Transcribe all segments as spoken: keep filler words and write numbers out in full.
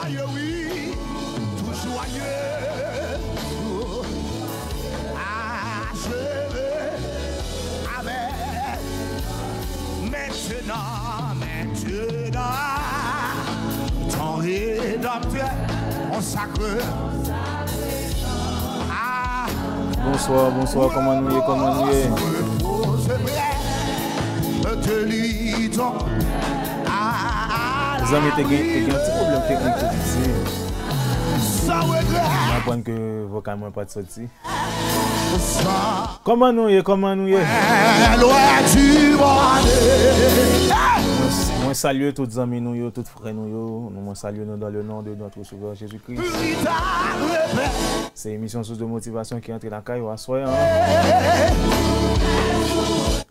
Wi, tou jwaye, tou acheve avèk mentenan, mentenan, ton redanmtè konsakre. Ah, Bonswa, bonswa, kòman nou ye, kòman nou ye? Mezanmi, te gen, te gen yon ti pwoblèm teknik tou piti. Mwen aprann ke vokal mwen pa t soti. Kòman nou ye, kòman nou ye? Mwen, mwen salye tout zanmi nou yo, tout frè nou yo. Nou, mwen salye nou dans le nom de notre Sauveur Jésus-Christ. Se emisyon Source de Motivation ki antre lakay ou aswè an.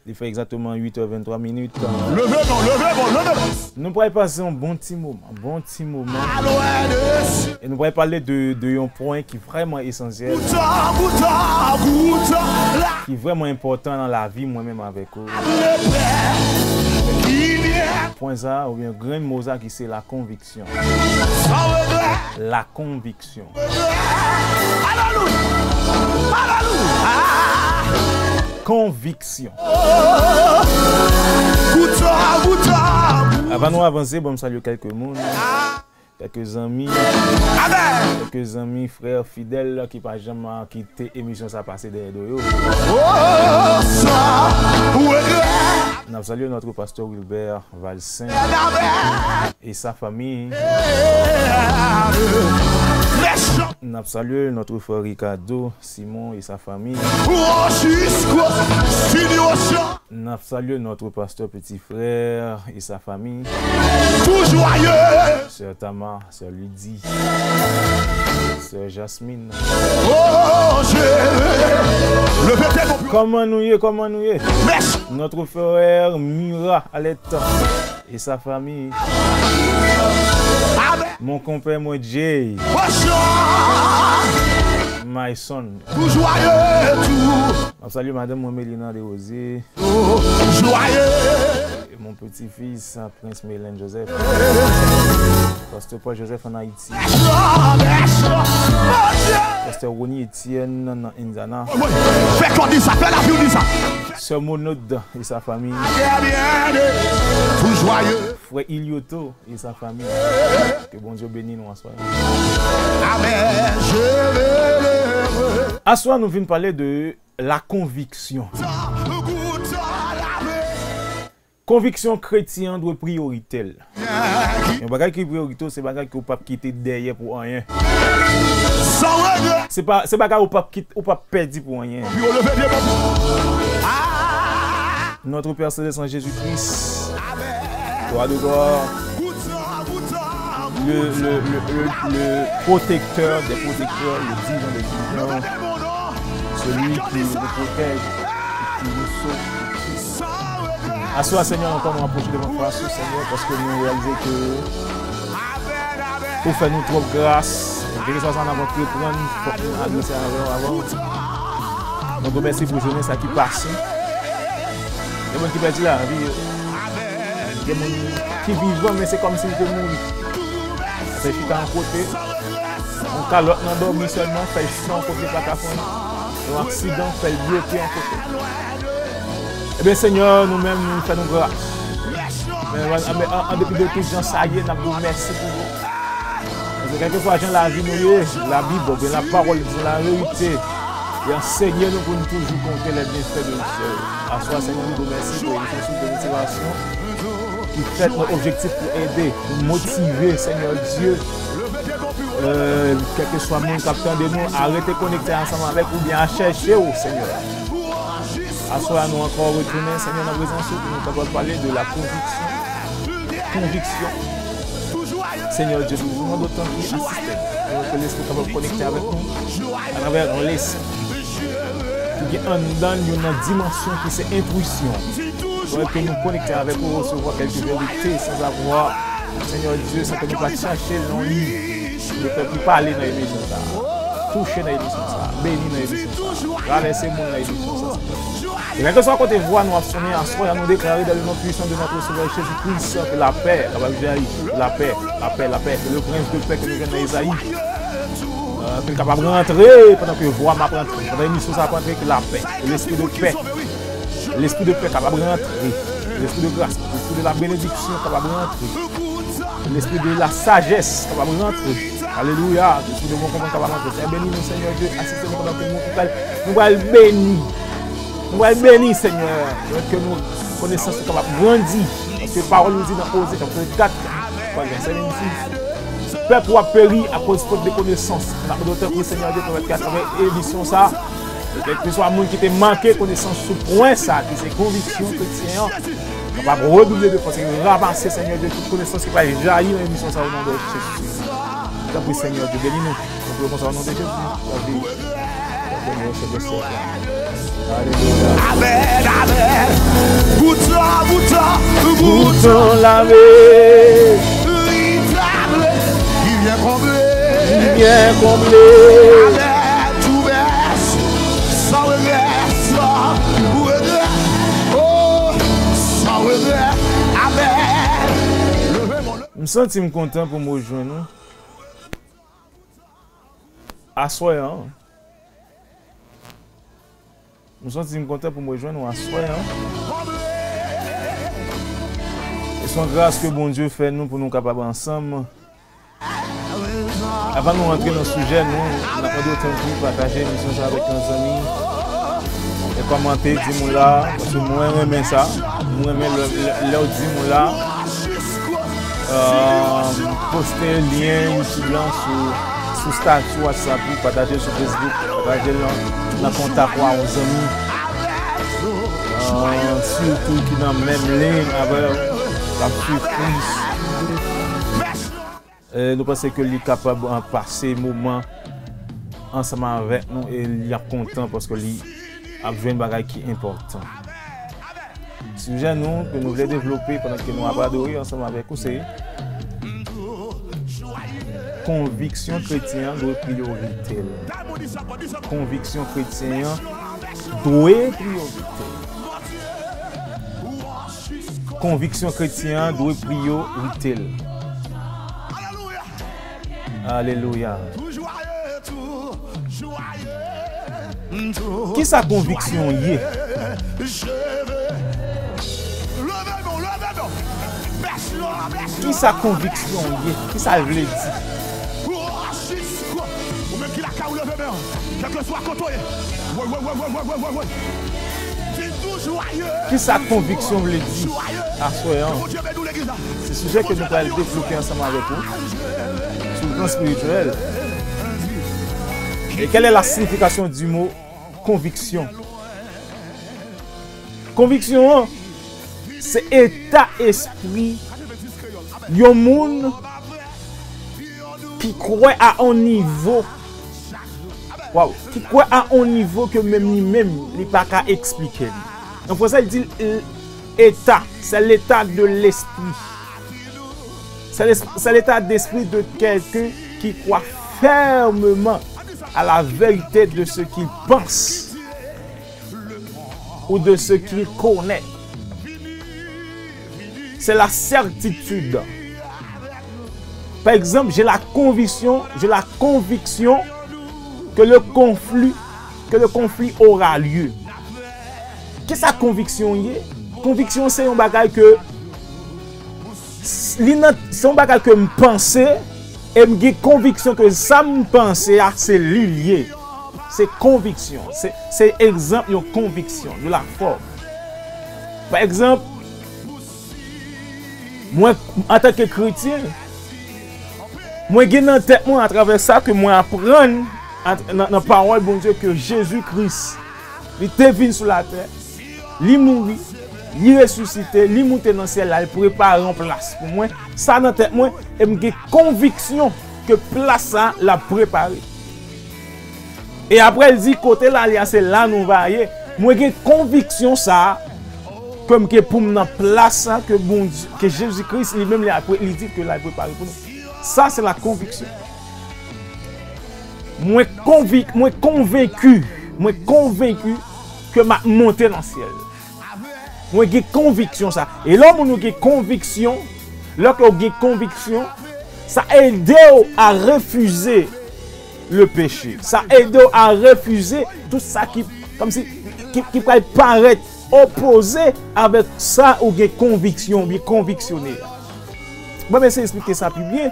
Li fè egzakteman uit è venntwa minit. Leve non, leve non, leve non. Nou pral pase yon bon ti moman, bon ti moman. E nou pral pale de, de yon pwen ki vrèman esansyèl, ki vrèman enpòtan nan lavi mwen menm avèk ou. Pwen sa, oubyen grenn mo sa ki se la konviksyon. La konviksyon. Konviksyon. Avan nou avanse, bon, m salye kèlke moun, kèlke zanmi, kèlke zanmi, frè fidèl ki pa janm kite emisyon sa pase dèyè do yo. N ap salye notre pasteur Wilbert Valcin et sa famille. N ap salye notre frère Ricardo Simon et sa famille. N ap salye notre pasteur Petit Frère et sa famille. Sœur Tama, sœur Lydie, sœur Jasmine. Kòman nou ye, kòman nou ye? Notre frère Mira Aletta et sa famille. Mon konpè mwen Jay. My son. M ap salye madanm mwen Melina Desrosiers. E mon petit-fils, Prince Melen Joseph. Pasteur Paul Joseph en Haïti. Pasteur Rony Etienne nan Indiana. Fè kò di sa, fè lavi w di sa. Sœur Monod et sa famille. Frè Ilioto et sa famille. Ke Bondye beni nou aswè. Aswè nou vin pale de la konviksyon. Konviksyon kretyen an dwe priyoritè l. Yon bagay ki priyorite w, se bagay ke w p ap kite dèyè pou anyen. Se pa, se bagay ou p ap kit-, ou p ap pèdi pou anyen. Notre Père Céleste en Jésus-Christ, roi de gloire, le, le, le, le, le protecteur des protecteurs, le divin des divins, celui qui nous protège et qui nous sauve. Aswè, Senyè, ankò nou apwoche devan fas ou, Senyè, paske nou reyalize ke ou fè nou twòp gras. Kèlkeswa sa n ap antreprann, fòk nou adrese avè w avan. Nou di w mèsi pou jounen sa ki pase. Gen moun ki pèdi lavi yo. Gen moun ki vivan, men se kòmsi li te mouri. Fè chita yon kote. Yon kalòt nan dòmi sèlman, fè chita yon kote pa ka fè yon aksidan, fè l bloke yon kote. Ebyen, Senyè, nou menm, nou fè nou gras. Men, an, an, an depi de tout jan sa ye, n ap di w mèsi toujou. Paske kèlkeswa jan lavi nou ye, Labib, oubyen lapawòl di nou laverite, e an Senyè nou pou nou toujou konte lè byenfè de Dye. Aswè, Senyè, nou di w mèsi pou emisyon Source de Motivation ki fèt nan objektif pou ede, pou motive, Senyè Dye, euh, kèlkeswa moun k ap tande nou, a rete konekte ansanm avèk ou, oubyen a chèche w, Senyè. Aswè a nou ankò retounen, Senyè, nan prezans ou, pou nou kapab pale de la konviksyon. Konviksyon. Senyè Dye, nou mande w tanpri asiste n. Ke Lespri w kapab konekte avèk nou atravè yon lespri ki gen anndan l youn nan dimansyon ki se entwisyon. Fòk ke nou konekte avèk ou, resevwa kèlke verite sansavwa. Senyè Dye, san ke nou pa t chache l nan liv, nou fè pou pale nan emisyon sa a. Touche nan emisyon sa a. Beni nan emisyon sa a. Travèse moun nan emisyon sa a. Kèlkeswa kote vwa nou ap sonnen aswè a, nou deklare dans le nom puissant de notre Sauveur Jésus-Christ que la paix capable jaillir, la paix, la paix, la paix, que le prince de paix que nous jwenn nan Ezayi, euh, ke l kapab rantre pandan ke vwa m ap rantre, pandan emisyon sa ap rantre, ke lapè, ke lespri de pè, lespri de pè kapab rantre, lespri de gras, lespri de la benediksyon kapab rantre, lespri de la sajès kapab rantre. Alelouya, lespri de bon konprann kapab rantre. Seyè, beni nou, Senyè Dye, asiste nou pandan ke nou pral, nou pral beni. Nou pral beni, Senyè, ke nou konesans nou kapab grandi. Paske pawòl nou di nan Oze chapit kat, vèsè vennsis, pèp ou ap peri akoz fot de konesans. N ap mande w tanpri, Senyè Dye, pèmèt ke atravè emisyon sa, kèlkeswa moun ki te manke konesans sou pwen sa, ki se konviksyon kretyen an, kapab redouble de fòs e ranmase, Senyè Dye, tout konesans ki pral jayi nan emisyon sa, o non de Jezi. Tanpri, Senyè Dye, beni nou. Nou priye konsa o non de Jezi. Alelouya. Amèn, amèn. Bouton, bouton, bouton lave. Li byen konble. Li byen konble. Amèn. Tou bèch. San regrè, san regrè. Oh, san regrè. Amèn. Leve men w. M santi m kontan pou m rejwenn ou. Aswè an, m santi m kontan pou m rejwenn ou aswè an. E se yon gras ke Bondye fè nou pou nou kapab ansanm. Avan nou rantre nan sijè nou, n ap mande w tanpri pataje emisyon sa avèk yon zanmi. E kòmante, di m ou la, paske mwen renmen sa. Mwen renmen lè, lè, lè w di m ou la. Euh, poste lyen YouTube lan sou, sou stati WhatsApp ou, pataje l sou Facebook, pataje l nan, nan kontak ou a yon zanmi. Euh, sitou ki nan menm liy avè w, k ap swiv Kris. E nou panse ke li kapab, ah, pase moman ansanm avèk nou e li ap kontan paske li ap jwenn bagay ki enpòtan. Sijè nou ke nou vle devlope pandan ke nou ap adore ansanm avèk ou se konviksyon kretyen an dwe priyorite l. Konviksyon kretyen an dwe priyorite l. Konviksyon kretyen an dwe priyorite l. Alelouya. Kisa konviksyon ye? Kisa konviksyon ye? Kisa l vle di? Ou menm ki lakay ou, leve men w. Kèlkeswa kote w ye. Woy, woy, woy. Kisa konviksyon vle di aswè an? Se sijè ke nou pral devlope ansanm avèk ou sou le plan spirituel. Et quelle est la signification du mot conviction? Konviksyon an, se eta espri yon moun ki kwè a on nivo, waw, ki kwè a on nivo ke menm li menm, li pa ka eksplike li. An fransè, li di l, eta, c'est l'état de l'esprit. C'est l'es-, c'est l'état d'esprit de quelqu'un qui croit fermement à la vérité de ce qu'il pense ou de ce qu'il connaît. C'est la certitude. Par exemple, j'ai la conviction, j'ai la conviction que le conflit, que le conflit aura lieu. Kisa konviksyon ye? Konviksyon se yon bagay ke s-, li nan, se yon bagay ke m panse e m gen konviksyon ke sa m panse a se li l ye. Se konviksyon. Se, se egzanp yon konviksyon, de la foi. Pa egzanp, mwen, antanke kretyen, mwen gen nan tèt mwen, atravè sa ke mwen aprann at-, nan, nan pawòl Bondye, ke Jezi Kris, li te vin sou latè, li mouri, li resisite, li moute nan syèl la, li prepare yon plas pou mwen. Sa nan tèt mwen, e m gen konviksyon ke plas sa a, l ap prepare. E apre l di, kote l ale a, se la nou va ye. Mwen gen konviksyon sa a, ke m gen pou m nan plas sa ke Bondye, ke Jezi Kris li menm li apre, li di ke l al prepare pou nou. Sa se la konviksyon. Mwen konvik, mwen konvenki, mwen konvenki ke m ap monte nan syèl. Mwen gen konviksyon sa. E lè yon moun ou gen konviksyon, lè ke w gen konviksyon, sa ede w a refize le péché. Sa ede w a refize tout sa ki, kòmsi, ki, ki pral parèt opoze avèk sa ou gen konviksyon, oubyen konviksyone. Bon, men se esplike sa pi byen.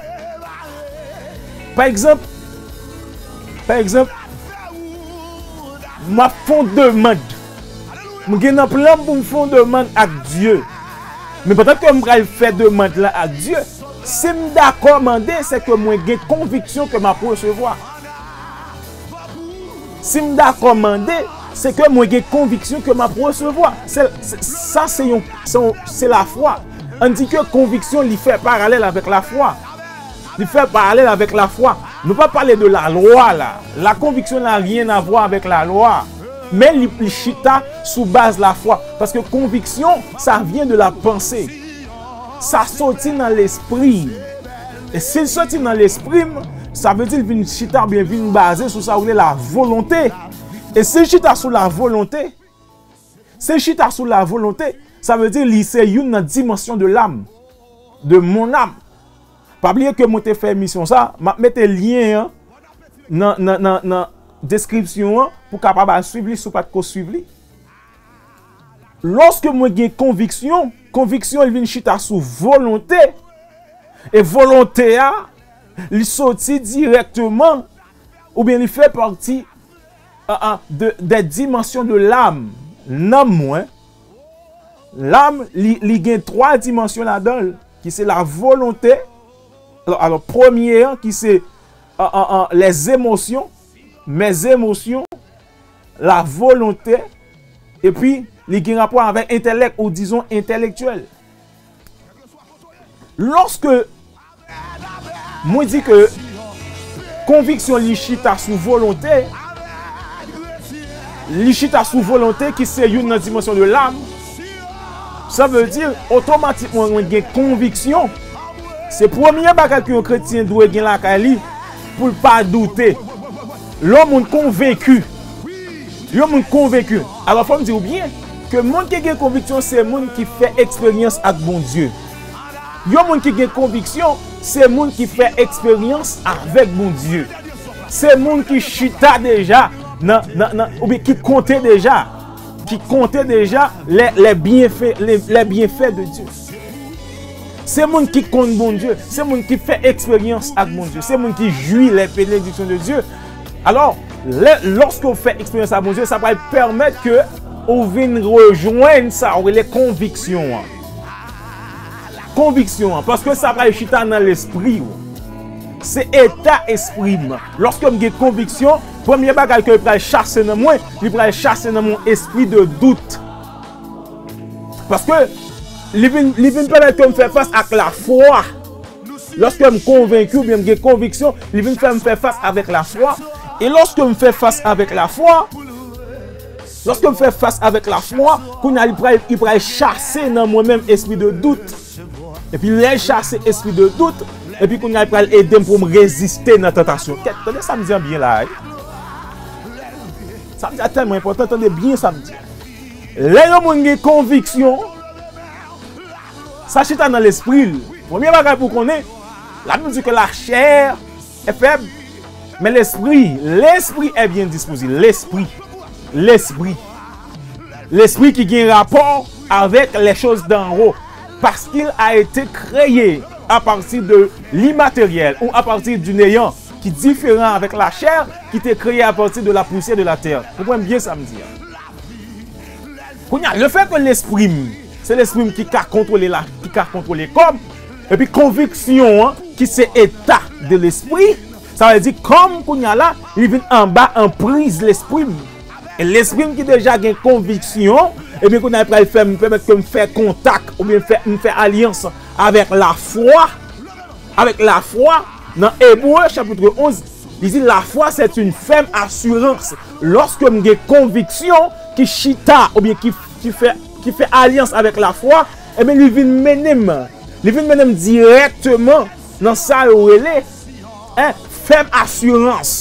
Pa egzanp, pa egzanp, m ap fè yon demann. M gen nan plan m pou m fè yon demann ak Dye. Men pandan ke m pral fè demann lan ak Dye, si m dakò mande, se ke mwen gen konviksyon ke m ap resevwa. Si m dakò mande, se ke mwen gen konviksyon ke m ap resevwa. Se, se, sa se yon, se yon, se lafwa. Ann di ke konviksyon li fè paralèl avèk lafwa. Li fè paralèl avèk lafwa. Nou pa pale de la lwa la. La conviction n'a rien à voir avec la loi. Men li, li chita sou baz lafwa. Paske konviksyon, sa vyen de la panse. Sa soti nan lespri. E si l soti nan lespri m, sa vle di l vin chita oubyen vin baze sou sa w rele la volonte. E si l chita sou la volonte, si l chita sou la volonte, sa vle di li se youn nan dimansyon de lam, de mon âme. Pa bliye ke mwen te fè emisyon sa, m ap mete lyen an nan, nan, nan, nan deskripsyon an pou w kapab al swiv li si w pa t ko swiv li. Lòske mwen gen konviksyon, konviksyon li vin chita sou volonte, e volonte a, li soti dirèkteman, oubyen li fè pati, a, a, de, de dimansyon de lam, nanm mwen. Lam, li, li gen twa dimansyon ladan l, ki se la volonte. Alò, alò, premye an, ki se, an, an, an, les émotions, mes émotions, la volonté, epi li gen rapò avèk entèlèk, ou dizon entèlektyèl. Lòske mwen di ke konviksyon li chita sou volonte, li chita sou volonte ki se youn nan dimansyon de lam, sa vle di otomatikman mwen gen konviksyon. Se premye bagay ke yon kretyen dwe gen lakay li pou l pa doute. Lè yon moun konvenki, yon moun konvenki. Alò, fò m di w byen ke moun ki gen konviksyon se moun ki fè eksperyans ak Bondye. Yon moun ki gen konviksyon se moun ki fè eksperyans avèk Bondye. Se moun ki chita deja nan, nan, nan, oubyen ki konte deja, ki konte deja les, les bienfaits, les, les bienfaits de Dieu. Se moun ki konn Bondye, se moun ki fè eksperyans ak Bondye, se moun ki jwi les bénédictions de Dieu. Alò, lè, lòske w fè eksperyans ak Bondye, sa pral pèmèt ke ou vin rejwenn sa w rele konviksyon an. Konviksyon an, paske sa pral chita nan lespri w. Se eta espri m. Lòske m gen konviksyon, premye bagay ke l pral chase nan mwen, li pral chase nan mwen espri de dout. Paske li vin, li vin pèmèt ke m fè fas ak lafwa. Lòske m konvenki oubyen m gen konviksyon, li vin fè m fè fas avèk lafwa. E lòske m fè fas avèk lafwa, lòske m fè fas avèk lafwa, kounye a li pral, li pral chase nan mwen menm espri de dout. Epi lè l chase espri de dout, epi kounye a li pral ede m pou m reziste nan tantasyon. Kèt, tande sa m di an byen la, wi. Sa m di a tèlman enpòtan, tande byen sa m di a. Lè yon moun gen konviksyon, sa chita nan lespri l. Premye bagay pou w konnen, Labib di ke la chair est faible, mais l'esprit, l'esprit est bien disposé. L'esprit, l'esprit, l'esprit ki gen rapò avec les choses d'en haut, parce qu'il a été créé à partir de l'immatériel ou à partir du néant, ki diferan avèk la chair, ki te kreye à partir de la poussière de la terre. Konprann byen sa m di a. Kounye a, le fait que lespri m, se lespri m ki ka kontwole la, ki ka kontwole kò m, epi konviksyon an, ki se eta de lespri, sa vle di kò m kounye a la, li vin anba anpriz lespri m. E lespri m ki deja gen konviksyon, ebyen kounye a li pral fè m, pèmèt ke m fè kontak, oubyen fè, m fè alyans avèk lafwa, avèk lafwa, nan Ebre chapit onz, li di, la foi, c'est une ferme assurance. Lòske m gen konviksyon ki chita, oubyen ki, ki fè, ki fè alyans avèk lafwa, ebyen, li vin mennen m, li vin mennen m dirèkteman nan sa yo rele, en, fèm asirans.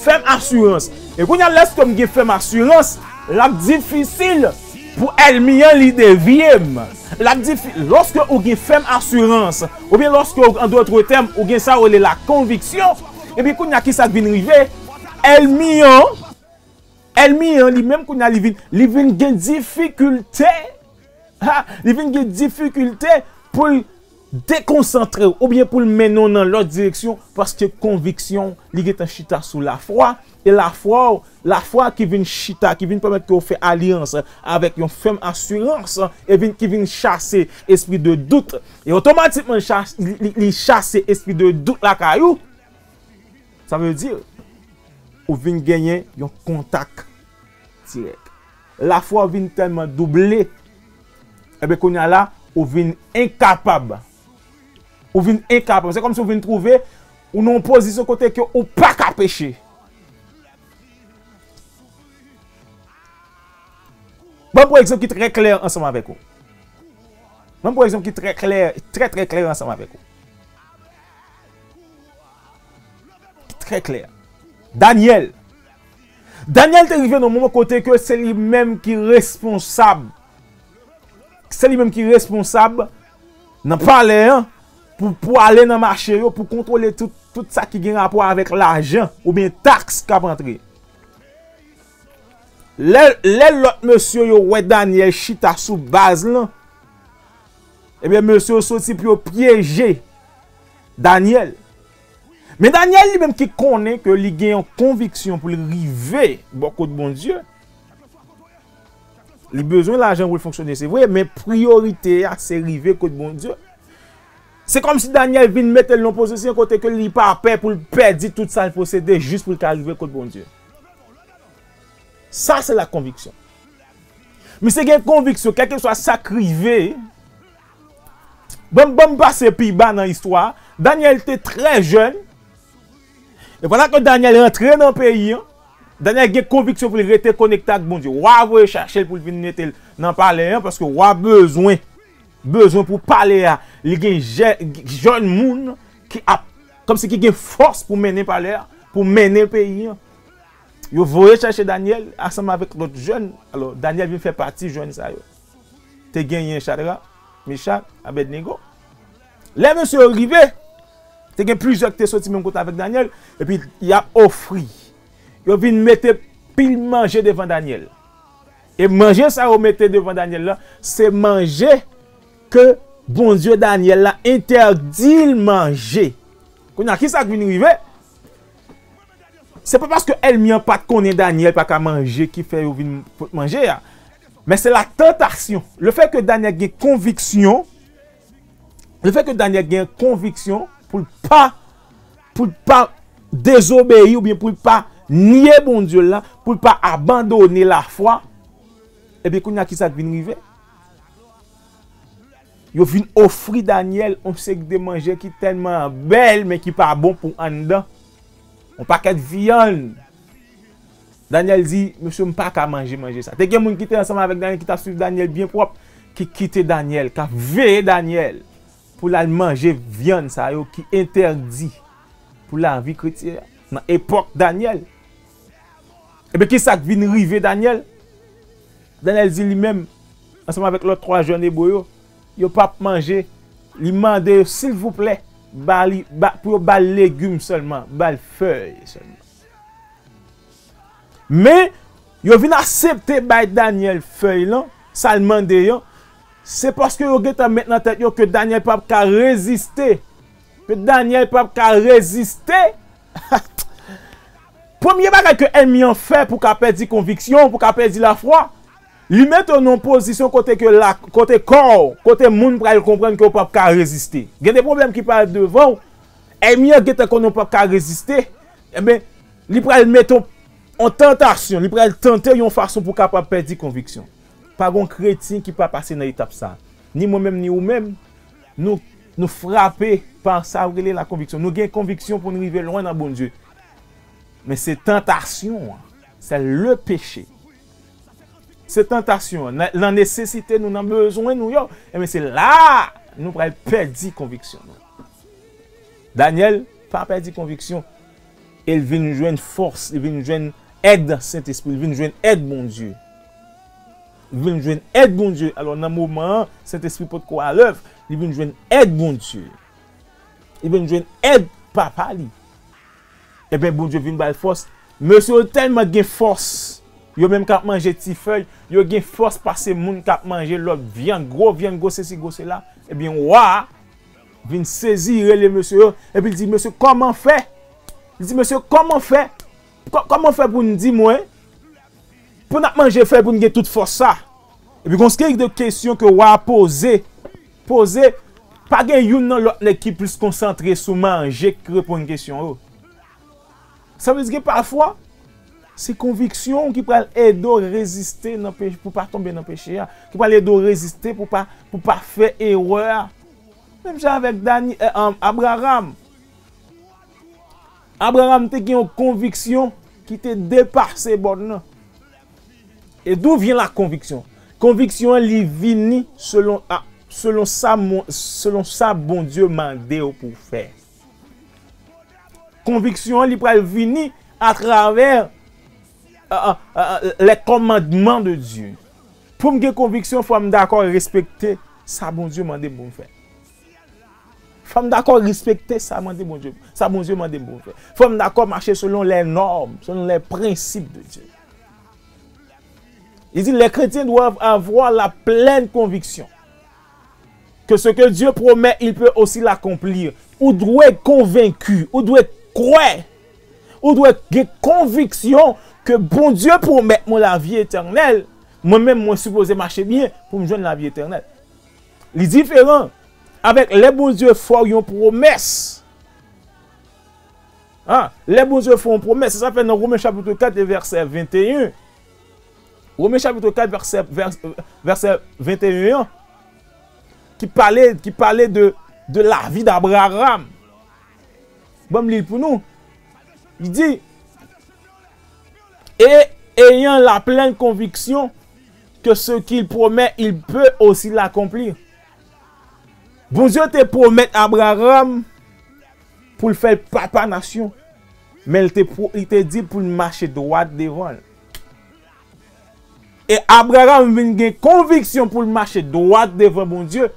Fèm asirans. E kounye a, lèske m gen fèm asirans, L ap difisil pou ènmi an li devye m. L ap difi-, lòske ou gen fèm asirans, oubyen lòske ou, an dòt tèm, ou gen sa yo rele la konviksyon, epi kounye a, ki sa k vin rive? Ènmi an, ènmi an, li menm, kounye a, li vin, li vin gen difikilte. Ha, li vin gen difikilte pou l dekonsantre w, oubyen pou l mennen w nan lòt direksyon, paske konviksyon, li gentan chita sou lafwa, e lafwa w, lafwa ki vin chita, ki vin pèmèt ke w fè alyans avèk yon fèm asirans, e vin, ki vin chase espri de dout, e otomatikman chas-, li, li, li chase espri de dout lakay ou, sa vle di, ou vin genyen yon kontak dirèk. Lafwa w vin tèlman double, ebyen, kounye a la, ou vin enkapab. Ou vin enkapab. Se kòmsi ou vin twouve ou nan yon pozisyon kote ke ou pa ka peche. Ban m pran egzanp ki trè klè ansanm avèk ou. Ban m pran egzanp ki trè klè, trè, trè klè ansanm avèk ou. Trè klè. Danyèl. Danyèl te rive nan moman kote ke se li menm ki responsab. Se li menm ki responsab nan palè an pou, pou ale nan mache yo, pou kontwole tout, tout sa ki gen rapò avèk lajan oubyen taks k ap antre. Lè, lè lòt mesye yo wè Danyèl chita sou baz lan, ebyen, mesye yo soti pou yo pyeje Danyèl. Men Danyèl li menm ki konnen ke li gen yon konviksyon pou l rive bò kot Bondye. Li bezwen lajan pou l fonksyone, se vre, men priyorite a se rive kot Bondye. Se kòmsi Danyèl vin mete l nan pozisyon kote ke li pa pè pou l pèdi tout sa l posede jis pou l ka rive kot Bondye. Sa se la konviksyon. Misye gen konviksyon, kèlkeswa sa k rive, ban m, ban m pase pi ba nan istwa a. Danyèl te trè jèn. E pandan ke Danyèl rantre nan peyi an, Danyèl gen konviksyon pou l rete konekte ak Bondye. Wa voye chache l pou l vin mete l nan palè an, paske wa bezwen, bezwen pou palè a, li gen jè-, jèn moun ki ap, kòmsi ki gen fòs pou mennen palè a, pou mennen peyi an. Yo voye chache Danyèl ansanm avèk lòt jèn. Alò, Danyèl vin fè pati jèn sa yo. Te genyen Chadrak, Mechak, Abèdnego. Lè mesye yo rive, te gen plizyè ki te soti menm kote avèk Danyèl, epi y ap ofri. Yo vin mete pil manje devan Danyèl. E manje sa yo mete devan Danyèl la, se manje ke Bondye Danyèl la entèdi l manje. Kounye a, ki sa k vin rive? Se pa paske ènmi an pa t konnen Danyèl pa ka manje ki fè yo vin pot manje a. Men se la tantasyon. Lefètke Danyèl gen konviksyon, lefètke Danyèl gen konviksyon pou l pa, pou l pa dezobeyi oubyen pou l pa nye Bondye l la, pou l pa abandone lafwa, epi kounye a ki sa k vin rive? Yo vin ofri Danyèl yon seri de manje ki tèlman bèl, men ki pa bon pou anndan. Yon pakèt vyann. Danyèl di, "Mesye, m pa ka manje manje sa." Te gen moun ki te ansanm avèk Danyèl, ki t ap swiv Danyèl byen pwòp, ki kite Danyèl, k ap veye Danyèl pou l al manje vyann sa yo ki entèdi pou lavi kretyen an nan epòk Danyèl. Ebyen, ki sa k vin rive Danyèl? Danyèl di li menm, ansanm avèk lòt twa jèn ebre yo, yo p ap manje. Li mande yo, silvouplè, ba li, ba, pou yo ba l legim sèlman, ba l fèy sèlman. Men, yo vin aksepte bay Danyèl fèy lan, sa l mande an, se paske yo gentan met nan tèt yo ke Danyèl p ap ka reziste. Ke Danyèl p ap ka reziste. Premye bagay ke ènmi an fè pou ka pèdi konviksyon, pou ka pèdi lafwa, li mete w nan yon pozisyon kote ke la, kote kò w, kote moun pral konprann ke w p ap ka reziste. Gen de pwoblèm ki pral devan w, ènmi an gentan konnen w p ap ka reziste, enben, li pral mete w yon tantasyon, li pral tante yon fason pou w kapab pèdi konviksyon. Pa gen yon kretyen ki pa pase nan etap sa. Ni mwen menm, ni ou menm, nou, nou frape pa sa yo rele la konviksyon. Nou gen konviksyon pou nou rive lwen nan Bondye. Men se tantasyon an, c'est le péché. Se tantasyon an, nan, nan nesesite nou, nan bezwen nou yo, enben se la nou pral pèdi konviksyon nou. Danyèl pa pèdi konviksyon, e l vin jwenn fòs, li vin jwenn èd Sentespri, li vin jwenn èd Bondye. vin jwenn èd Bondye. Alò, nan moman an, Sentespri potko alèv, li vin jwenn èd Bondye. Li vin jwenn èd Papa li. Ebyen, Bondye vin ba l fòs. Mesye yo tèlman gen fòs, yo menm k ap manje ti fèy, yo gen fòs pase moun k ap manje lòt vyann, gwo vyann, gwo sesi, gwo sela. Ebyen, wa a vin sezi, rele mesye yo, epi l di, "Mesye, kòman fè?" Li di, "Mesye, kòman fè? Kò-, kòman fè pou n di mwen, pou n ap manje fèy, pou n gen tout fòs sa?" Epi gon seri de kesyon ke wa a poze, poze, pa gen youn nan lòt nèg ki plis konsantre sou manje ki reponn kesyon yo. Sa vle di ke pafwa, se konviksyon w ki pral ede w reziste nan peche, pou pa tonbe nan peche a, ki pral ede w reziste pou pa, pou pa fè erè a. Menm jan avèk Dani-, eh, um, Abraram. Abraram te gen yon konviksyon ki te depase bòn nan. E d'où vient la conviction? Konviksyon an, li vini selon, a, selon sa, mon, selon sa Bondye mande w pou w fè. Konviksyon an, li pral vini atravè, euh, euh, euh, les commandements de Dieu. Pou m gen konviksyon, fò m dakò respekte sa Bondye mande m pou m fè. Fò m dakò respekte sa mande Bondye, sa Bondye mande m pou m fè. Fò m dakò mache selon les normes, selon les principes de Dieu. Il dit, les chrétiens doivent avoir la pleine conviction que ce que Dieu promet, il peut aussi l'accomplir. Ou dwe konvenki, ou dwe kwè, ou dwe gen konviksyon ke Bondye pwomèt mwen lavi etènèl, mwen menm mwen sipoze mache byen pou m jwenn lavi etènèl. Li diferan avèk lè Bondye fè w yon pwomès. Hein? Lè Bondye fè yon pwomès, se sa fè nan Women chapit kat e vèsè venteyen. Women chapit kat vèsè, vèsè, vèsè venteyen an, ki pale, ki pale de, de lavi d'Abraham. Ban m li l pou nou. Li di, et ayant la pleine conviction que ce qu'il promet, il peut aussi l'accomplir. Bondye te pwomèt Abraram pou l fè l papa nasyon, men l te, pwo-, li te di l pou l mache dwat devan l. E Abraram vin gen konviksyon pou l mache dwat devan Bondye,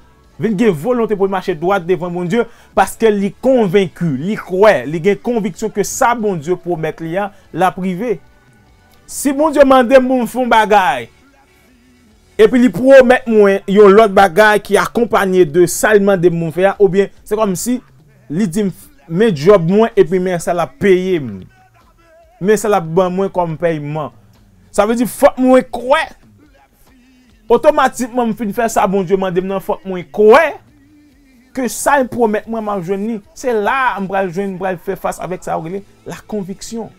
vin gen volonte pou l mache dwat devan Bondye, paske li konvenki, li kwè, li gen konviksyon ke sa Bondye pwomèt li a, l ap rive. Si Bondye mande m pou m fè yon bagay, epi li pwomèt mwen yon lòt bagay ki akonpanye de sa l mande m pou m fè a, oubyen se kòmsi li di m, "Men djòb mwen, epi men sa l ap peye m. Men sa l ap ban mwen kòm pèyman." Sa vle di, fòk mwen kwè. Otomatikman, m fin fè sa Bondye mande m nan, fòk mwen kwè ke sa l pwomèt mwen, m ap jwenn li. Se la a m pral jwenn, m pral fè fas avèk sa yo rele la conviction.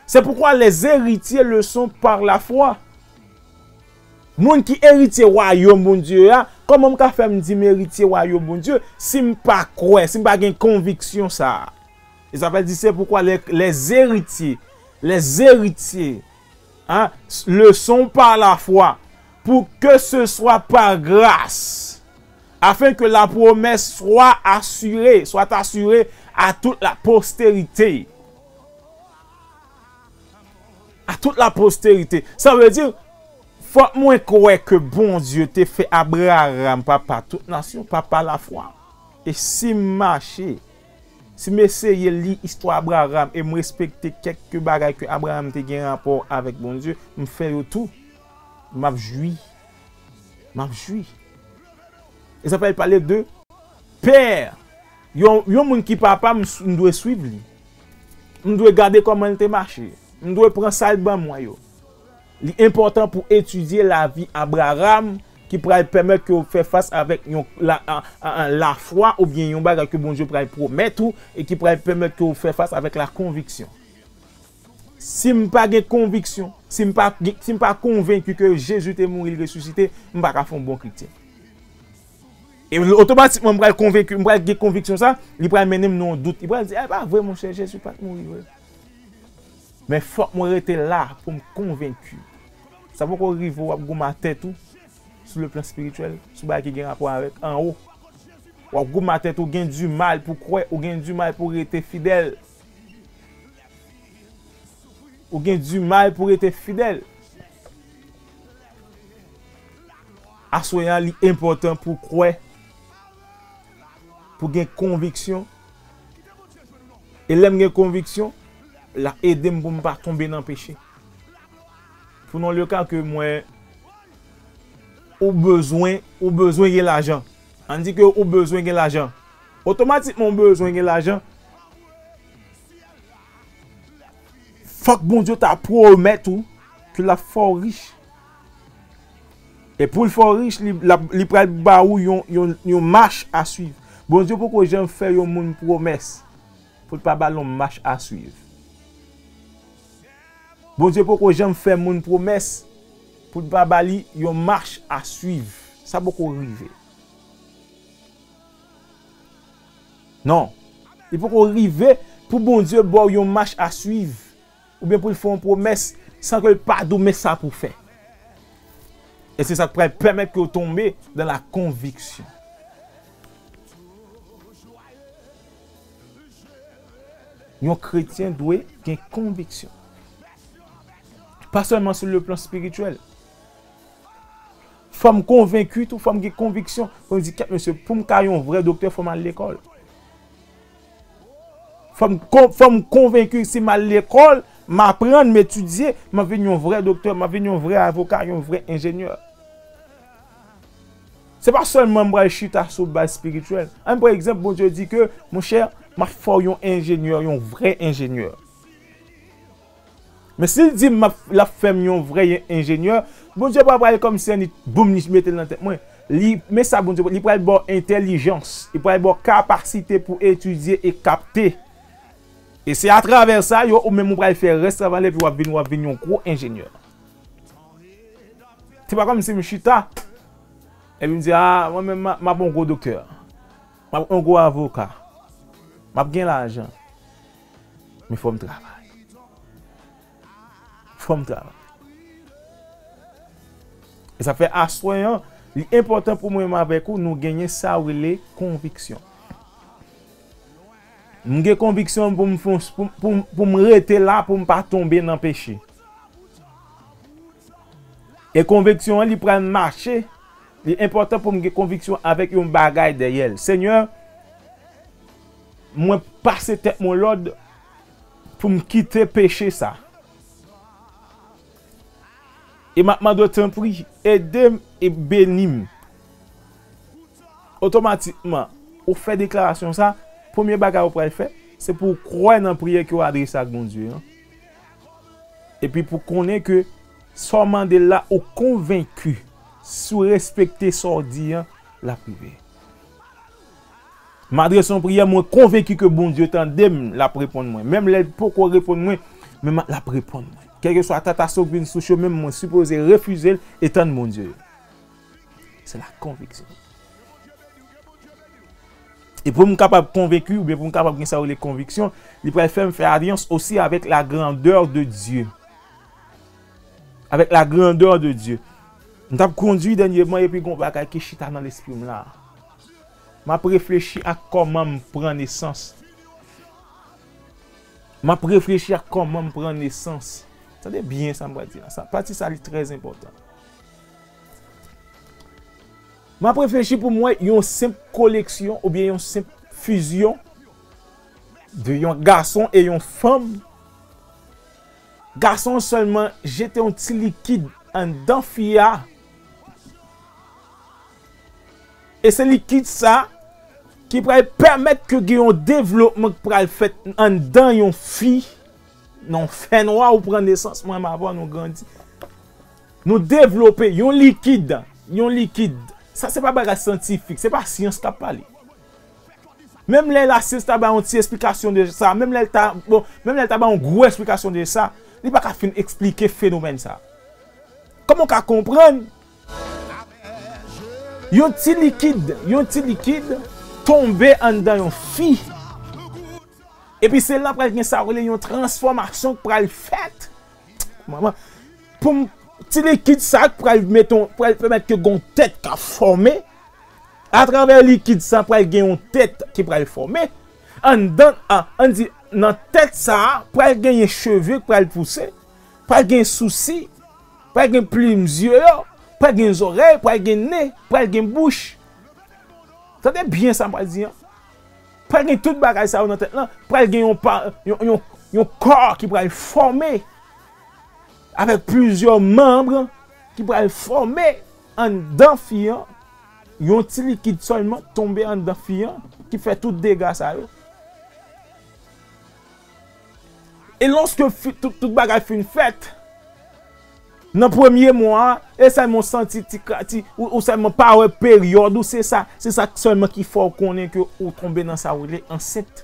C'est pourquoi les héritiers le sont par la foi. Moun ki eritye wayòm Bondye a, kòman m ka fè m di m eritye wayòm Bondye si m pa kwè, si m pa gen konviksyon sa a? E sa vle di, c'est pourquoi les, les héritiers, les héritiers, hein, le sont par la foi, pour que ce soit par grâce, afin que la promesse soit assurée, soit assurée à toute la postérité. À toute la postérité. Sa vle di, fòk mwen kwè ke Bondye te fè Abraram papa tout nasyon, papa lafwa. E si m mache, si m eseye li istwa Abraram e m respekte kèk bagay ke Abraram te gen rapò avèk Bondye, m fè yo tou, m ap jwi. M ap jwi. E sa fè l pale de pè. Yon, yon moun ki papa, m, s- m dwe swiv li. M dwe gade kòman l te mache. M dwe pran sa l ban mwen yo. Li enpòtan pou etidye lavi Abraram ki pral pèmèt ke w fè fas avèk yon la, a, a, a, lafwa oubyen yon bagay ke Bondye pral pwomèt ou e ki pral pèmèt ke w fè fas avèk la konviksyon. Si m pa gen konviksyon, si m pa gen, si m pa konvenki ke Jezi te mouri, l resisite, m pa ka fè yon bon kretyen. E otomatikman, m pral konvenki, m pral gen konviksyon sa, li pral mennen m nan yon dout. Li pral di, "E pa vre, monchè, Jezi pa t mouri vre." Men fòk mwen rete la pou m konvenki. Sa poko rive w ap goumen a tèt ou, sou le plan espirityèl, sou bagay ki gen rapò avèk anwo. W ap goumen a tèt ou, gen di mal pou kwè, ou gen di mal pou rete fidèl. Ou gen di mal pou rete fidèl. Aswè a, li enpòtan pou w kwè, pou w gen konviksyon. E lè m gen konviksyon, l ap ede m pou m pa tonbe nan peche. Pran le ka ke mwen, ou bezwen, ou bezwen gen lajan. Ann di ke ou bezwen gen lajan. Otomatikman, ou bezwen gen lajan. Fòk Bondye ta pwomèt ou ke l ap fè w rich. E pou l fè w rich, li, l ap, li pral ba ou yon, yon, yon mach a swiv. Bondye poko janm fè yon moun pwomès pou l pa ba l yon mach a swiv. Bondye poko janm fè moun pwomès pou l pa ba li yon mach a swiv. Sa poko rive. Non. Li poko rive pou Bondye ba w yon mach a swiv, oubyen pou l fè yon pwomès san ke l pa di w men sa pou w fè. E se sa k pral pèmèt ke w tonbe dans la conviction. Yon kretyen dwe gen konviksyon. Pa sèlman sou le plan espirityèl. Fò m konvenki tou, fò m gen konviksyon. Fò m di, kèt mesye, pou m ka yon vrè doktè, fò m al lekòl. Fò m kon-, fò m konvenki si m al lekòl, m aprann, m etidye, m ap vin yon vrè doktè, m ap vin yon vrè avoka, yon vrè enjenyè. Se pa sèlman m pral chita sou baz espirityèl. Ann pran egzanp, Bondye di ke, monchè, m ap fè w yon enjenyè, yon vrè enjenyè. Men si l di m ap, l ap fè m yon vrè enjenyè, Bondye pa pral kòmsi annik, boum, li mete l nan tèt mwen. Li, men sa Bondye, li pral ba w entèlijans, li pral ba w kapasite pou etidye e kapte. E se atravè sa, yo, ou menm ou pral fè rès travay la, epi w ap vin, w ap vin yon gwo enjenyè. Se pa kòmsi m chita, epi m di, a, mwen menm, m a-, m ap yon gwo doktè. M ap yon gwo avoka. M ap gen lajan. Men fò m travay. Fò m travay. E sa fè aswè an, li enpòtan pou mwen menm avèk ou, nou genyen sa yo rele konviksyon. M gen konviksyon pou m fon-, pou, pou, pou m rete la, pou m pa tonbe nan peche. E konviksyon an, li pral mache, li enpòtan pou m gen konviksyon avèk yon bagay dèyè l. Senyè, mwen pase tèt mwen lòd pou m kite peche sa. E m ap mande w, tanpri, ede m e beni m. Otomatikman, ou fè deklarasyon sa, premye bagay ou pral fè, se pou w kwè nan priyè ke w adrese ak Bondye an. Epi pou konnen ke sa w mande l la, ou konvenki, si w respekte sa w di an, l ap rive. M adrese yon priyè, mwen konvenki ke Bondye tande m, l ap reponn mwen. Menm lè l poko reponn mwen, men m, l ap reponn mwen. Kèlkeswa tatasyon k vin sou chemen m, mwen sipoze refize l e tann Bondye. Se la konviksyon. E pou m kapab konvenki, oubyen pou m kapab gen sa yo rele konviksyon, li pral fè m fè alyans osi avèk la grandeur de Dieu. Avèk la grandeur de Dieu. M t ap kondui dènyèman epi gon bagay ki chita nan lespri m la. M ap reflechi ak kòman m pran nesans. M ap reflechi ak kòman m pran nesans. Tande byen sa m pral di la. Sa, pati sa li trè enpòtan. M ap reflechi pou m wè yon senp koleksyon oubyen yon senp fizyon de yon gason e yon fanm. Gason an sèlman jete yon ti likid anndan fi a. E se likid sa ki pral pèmèt ke gen yon devlopman k pral fèt anndan yon fi, nan yon fènwa ou pran nesans, mwen menm avè w nou grandi. Nou devlope yon likid, yon likid. Sa se pa bagay syantifik, se pa syans k ap pale. Menm lè lasyans ta bay yon ti esplikasyon de sa, menm lè l ta, bon, menm lè l ta bay yon gwo esplikasyon de sa, li pa ka fin eksplike fenomèn sa. Kòman w ka konprann yon ti likid, yon ti likid tonbe anndan yon fi? Epi se la pral gen sa yo rele yon transfòmasyon k pral fèt. Manman, pou m, ti likid sa k pral mete yon, pral pèmèt ke gon tèt ka fòme. Atravè likid sa, pral gen yon tèt ki pral fòme. Anndan, a, ann di, nan tèt sa a, pral genyen cheve k pral pouse. Pral gen sousi. Pral gen plim zye yo. Pral gen zòrèy, pral gen nen, pral gen bouch. Tande byen sa m pral di an. Pral gen tout bagay sa yo nan tèt lan. Pral gen yon, pa, yon, yon, yon kò ki pral fòme avèk plizyè manm ki pral fòme anndan fi an. Yon ti likid sèlman tonbe anndan fi an ki fè tout dega sa yo. E lòske fi, tout, tout bagay fin fèt, nan premye mwa a, e sèlman w santi ti, ti, ou, ou sèlman pa wè peryòd ou, se sa, se sa sèlman ki fè w konnen ke ou tonbe nan sa yo rele ansent.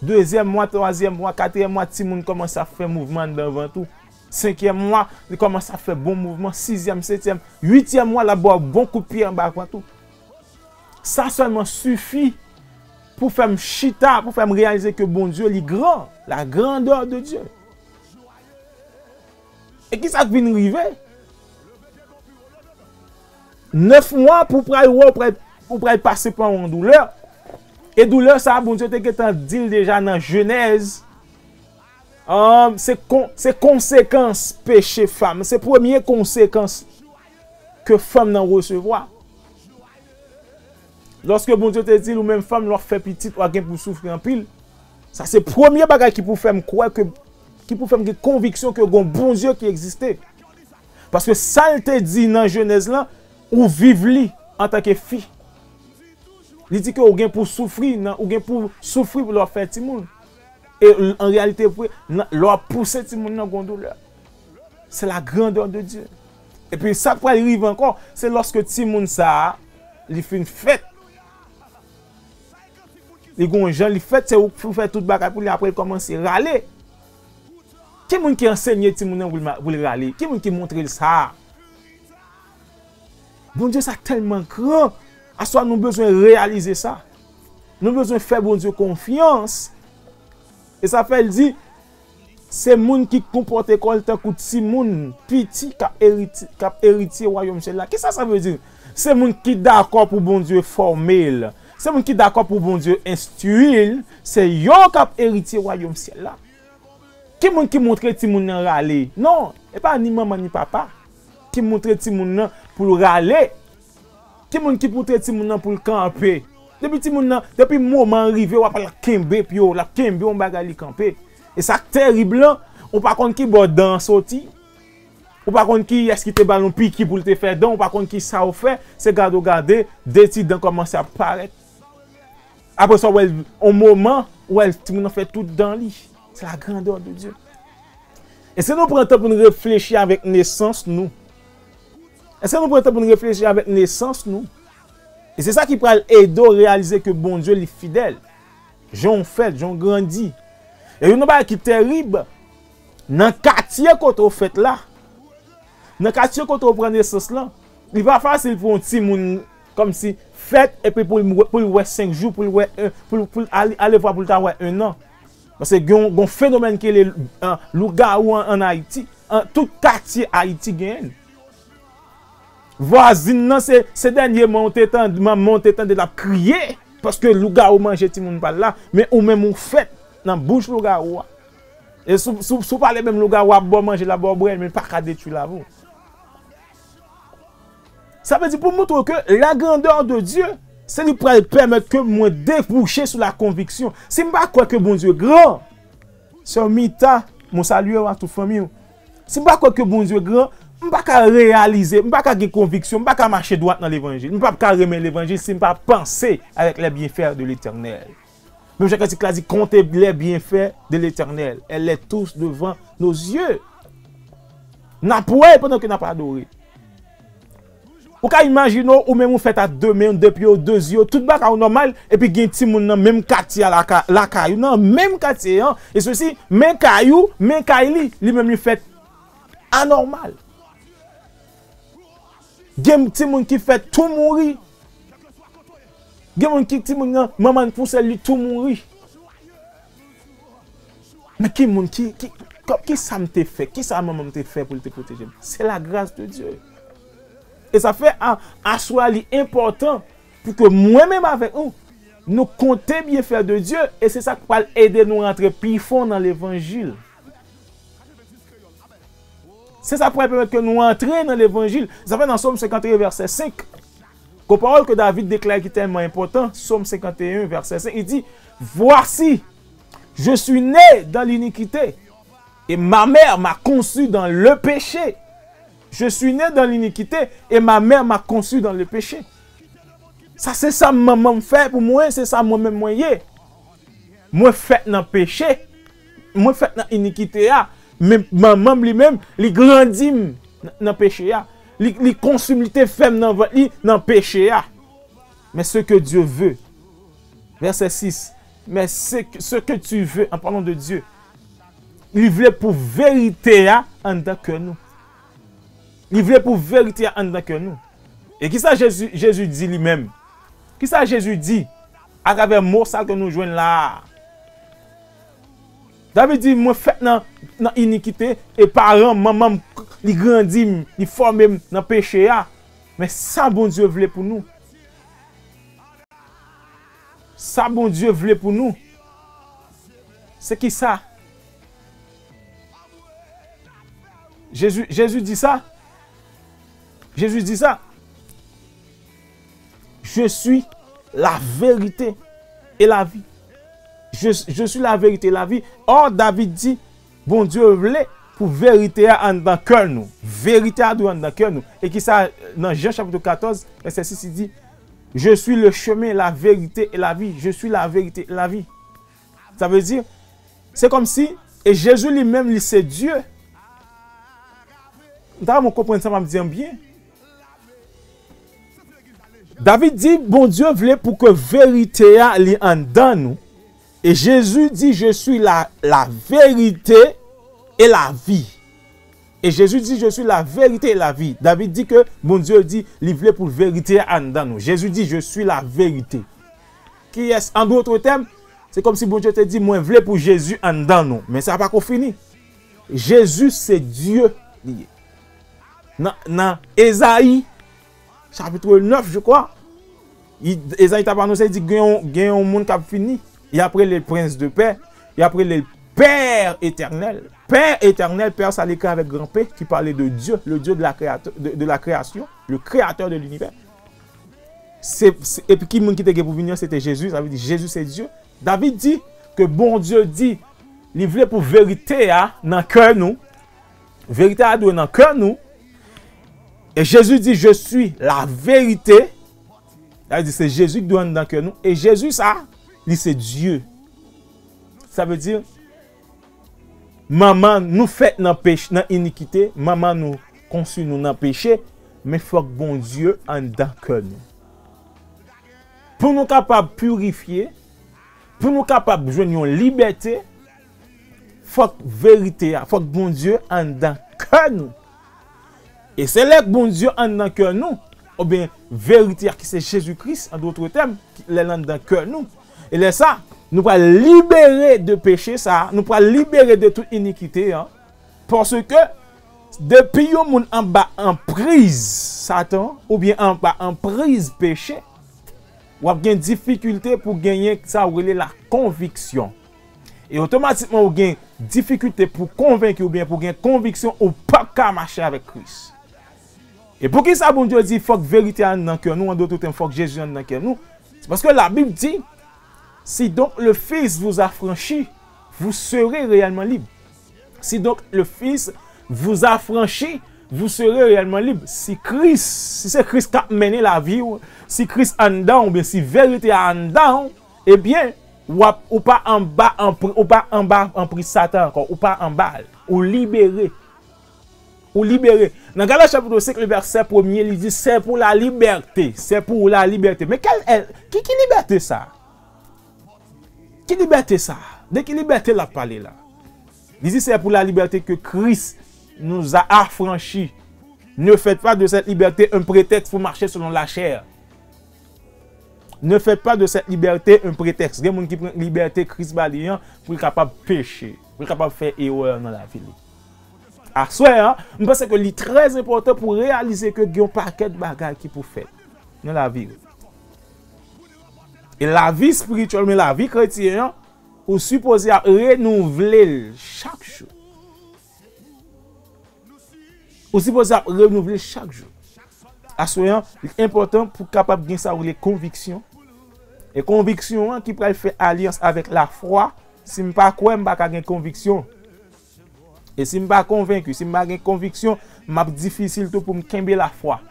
Dezyèm mwa, twazyèm mwa, katriyèm mwa, timoun kòmanse ap fè mouvman anndan vant ou. Senkyèm mwa, li kòmanse ap fè bon mouvman. Sizyèm, setyèm, uityèm mwa, l ap ba w bon kout pye anba vant ou. Sa sèlman sifi pou fè m chita, pou fè m reyalize ke Bondye, li gran, la grandeur de Dieu. E ki sa k vin rive? Nèf mwa pou w pral wè, ou pral, ou pral pase pa yon doulè. E doulè sa a, Bondye te gentan di l deja nan Jenèz. Um, se kon-, se konsekans peche fanm. Se premye konsekans ke fanm nan resevwa. Lòske Bondye te di l, ou menm fanm, lè w ap fè pitit, w a gen pou soufri anpil. Sa se premye bagay ki pou fè m kwè ke, ki pou fè m gen konviksyon ke gon Bondye ki egziste. Paske sa l te di nan Jenèz lan, ou viv li antanke fi. Li di ke ou gen pou soufri, nan, ou gen pou soufri lè w ap fè timoun. E l-, an reyalite vre, nan, lè w ap pouse timoun nan, gon doulè. C'est la grandeur de Dieu. Epi sa k pral rive ankò, se lòske timoun sa a, li fin fèt. Li gon jan li fèt, se ou k fè tout bagay pou li, apre l kòmanse rale. Ki moun ki ansenye timoun nan pou l ma-, pou l rale? Ki moun ki montre l sa? Bondye sa tèlman gran. Aswè a nou bezwen reyalize sa. Nou bezwen fè Bondye konfyans. E sa fè l di, se moun ki konpòte kò l tankou timoun piti k ap eriti-, k ap eritye wayòm syèl la. Kisa sa vle di? Se moun ki dakò pou Bondye fòme l. Se moun ki dakò pou Bondye enstwi l. Se yo k ap eritye wayòm syèl la. Ki moun ki montre timoun nan rale? Non, e pa ni manman ni papa ki montre timoun nan pou l rale. Ki moun ki montre timoun nan pou l kanpe? Depi timoun nan, depi moman an rive, w ap al kenbe pye w, l ap kenbe yon bagay, li kanpe. E sa k terib lan, ou pa konn ki bò dan an soti. Ou pa konn kiyès ki te ba l yon piki pou l te fè dan, ou pa konn ki sa w fè, se gade w gade, de ti dan kòmanse ap parèt. Apre sa, w wè l, yon moman, w wè l, timoun nan fè tout dan li. C'est la grandeur de Dieu. E si nou pran tan pou nou reflechi avèk nesans nou, e si nou pran tan pou nou reflechi avèk nesans nou, e se sa ki pral ede w reyalize ke Bondye li fidèl. Jan w fèt, jan w grandi. E youn nan bagay ki terib, nan katye kote w fèt la, nan katye kote w pran nesans lan, li pa fasil pou yon timoun kòmsi fèt epi pou l, pou l wè senk jou, pou l wè, pou l, pou l ale, ale vwa pou l ta wè en an. Paske gen yon, gen yon fenomèn ki rele, ah, lougawou an, an Ayiti. An, tout katye Ayiti genyen l. Vwazin nan, se, se dènyèman w te tande, manman w te tande l ap kriye, paske lougawou manje timoun pa l la, men ou menm ou fèt nan bouch lougawou a. E si w, si w, si w pale menm lougawou ap ba w manje, l ap ba w bwè, men l pa ka detwi lavi w. Sa vle di pou montre w ke la grandeur de Dieu, se li pral pèmèt ke mwen debouche sou la konviksyon. Si m pa kwè ke Bondye gran, sè Mita, mwen salye w ak tout fanmi w. Si m pa kwè ke Bondye gran, m pa ka reyalize, m pa ka gen konviksyon, m pa ka mache dwat nan levanjil. M p ap ka renmen levanjil si m pa panse avec les bienfaits de l'Éternel. Menm jan kantik la di, comptez les bienfaits de l'Éternel, elle est tous devant nos yeux. N ap wè l pandan ke n ap adore. Ou ka imajine w, ou menm ou fèt ak de men w, de pye w, de zye w, tout bagay ou nòmal, epi gen timoun nan menm katye a laka-, lakay ou, nan menm katye an, e sesi, men kay ou, men kay li, li menm li fèt anòmal. Gen timoun ki fèt tou mouri. Gen moun ki timoun nan, manman l pouse l, li tou mouri. Men ki moun ki, ki, ki, ki sa m te fè? Ki sa manman m te fè pou l te pwoteje m? C'est la grâce de Dieu. E sa fè a, aswè a li enpòtan pou ke mwen menm avèk ou, nou konte byenfè de Dye, e se sa k pral ede nou rantre pi fon nan levanjil. Se sa k pral pèmèt ke nou antre nan levanjil. Sa fè nan Sòm senkant e en, vèsè senk, gon pawòl ke David deklare ki tèlman enpòtan, Sòm senkant e en, vèsè senk, li di, Voici, je suis né dans l'iniquité, et ma mère m'a conçu dans le péché. Je suis né dans l'iniquité, et ma mère m'a conçu dans le péché. Sa se sa manman m fè pou mwen, se sa mwen menm mwen ye. Mwen fèt nan peche, mwen fèt nan inikite a, men manman m li menm, li grandi m nan, nan peche a. Li, li konsi m, li te fè m nan vant li nan peche a. Mais ce que Dieu veut, vèsè sis, mais ce que, ce que tu veux, en parlant de Dieu, li vle pou verite a anndan kè nou. Li vle pou verite a anndan kè nou. E kisa Jezi, Jezi di li menm? Kisa Jezi di atravè mo sa ke nou jwenn la a? David di, mwen fèt nan, nan inikite, e paran, manman m, li grandi m, li fòme m nan peche a. Men sa Bondye vle pou nou. Sa Bondye vle pou nou, se ki sa? Jezi, Jezi di sa. Jezi di sa. Je suis la vérité et la vie. Je, je suis la vérité et la vie. Or, David di, Bondye vle pou verite a anndan kè nou. Verite a dwe anndan kè nou. E ki sa, nan Jan chapit katòz, vèsè sis, li di, Je suis le chemin, la vérité et la vie. Je suis la vérité et la vie. Sa vle di, se kòmsi, e Jezi li menm, li se Dye. M ta renmen w konprann sa m ap di an byen. David di, Bondye vle pou ke verite a li anndan nou. E Jezi di, Je suis la, la vérité et la vie. E Jezi di, Je suis la vérité et la vie. David di ke Bondye di, li vle pou verite a anndan nou. Jezi di, Je suis la vérité. Kiyès, an dòt tèm, se kòmsi Bondye te di, mwen vle pou Jezi anndan nou. Men sa pa ko fini. Jezi se Dye li ye. Nan, nan Ezayi, chapitre neuf, je crois, i, Ezayi t ap anonse, li di, gen yon, gen yon moun k ap vini, y ap rele l Prince de Paix, y ap rele l Père éternel. Père éternel, Père, sa l ekri avèk gran P, ki pale de Dieu, le Dieu de la créateur, de, de la création, le créateur de l'univers. Se, se, epi ki moun ki te gen pou vini an? Se te Jezi, sa vle di Jezi se Dye. David di ke Bondye di, li vle pou verite a nan kè nou. Verite a dwe nan kè nou. E Jezi di, Je suis la vérité. Sa vle di se Jezi ki dwe anndan kè nou. E Jezi sa, li se Dye. Sa vle di, manman nou fèt nan pech-, nan inikite, manman nou konsi nou nan peche, men fòk Bondye anndan kè nou. Pou nou kapab pirifye, pou nou kapab jwenn yon libète, fòk verite a, fòk Bondye anndan kè nou. E se lè Bondye anndan kè nou, oubyen verite a ki se Jezi Kris, an dòt tèm, ki, lè l anndan kè nou. E lè sa, nou pral libere de peche sa, nou pral libere de tout inikite an. Paske depi yon moun anba anpriz Satan, oubyen anba anpriz peche, w ap gen difikilte pou genyen sa w rele la konviksyon. E otomatikman, ou gen difikilte pou konvenki oubyen pou gen konviksyon, ou p ap ka mache avèk Kris. E poukisa Bondye di fòk verite a anndan kè nou, an dòt tèm, fòk Jezi anndan kè nou? Se paske Labib di, Si donc le Fils vous affranchit, vous serez réellement libre. Si donc le Fils vous affranchit, vous serez réellement libre. Si Kris, si se Kris k ap mennen lavi w, si Kris anndan w, oubyen si verite a anndan w, ebyen, w ap, ou pa anba anpri-, ou pa anba anpriz Satan ankò, ou pa anba l, ou libere. Ou libere. Nan Galat chapit senk, le vèsè premye, li di, c'est pour la liberté, c'est pour la liberté. Men kèl, ki, ki libète sa? Ki libète sa? De ki libète l ap pale la? Li di, c'est pour la liberté que Christ nous a affranchis. Ne faites pas de cette liberté un prétexte pour marcher selon la chair. Ne faites pas de cette liberté un prétexte. Gen moun ki pran libète Kris ba li an pou l kapab peche, pou l kapab fè erè nan lavi li. Aswè a, m panse ke li trè enpòtan pou reyalize ke gen yon pakèt bagay ki pou fèt nan lavi w. E lavi espirityèl, men lavi kretyen an, ou sipoze ap renouvle l chak jou. Ou sipoze ap renouvle chak jou. Aswè an, li enpòtan pou w kapab gen sa w rele konviksyon. E konviksyon an ki pral fè alyans avèk lafwa. Si m pa kwè, m pa ka gen konviksyon. E si m pa konvenki, si m pa gen konviksyon, m ap difisil tou pou m kenbe lafwa.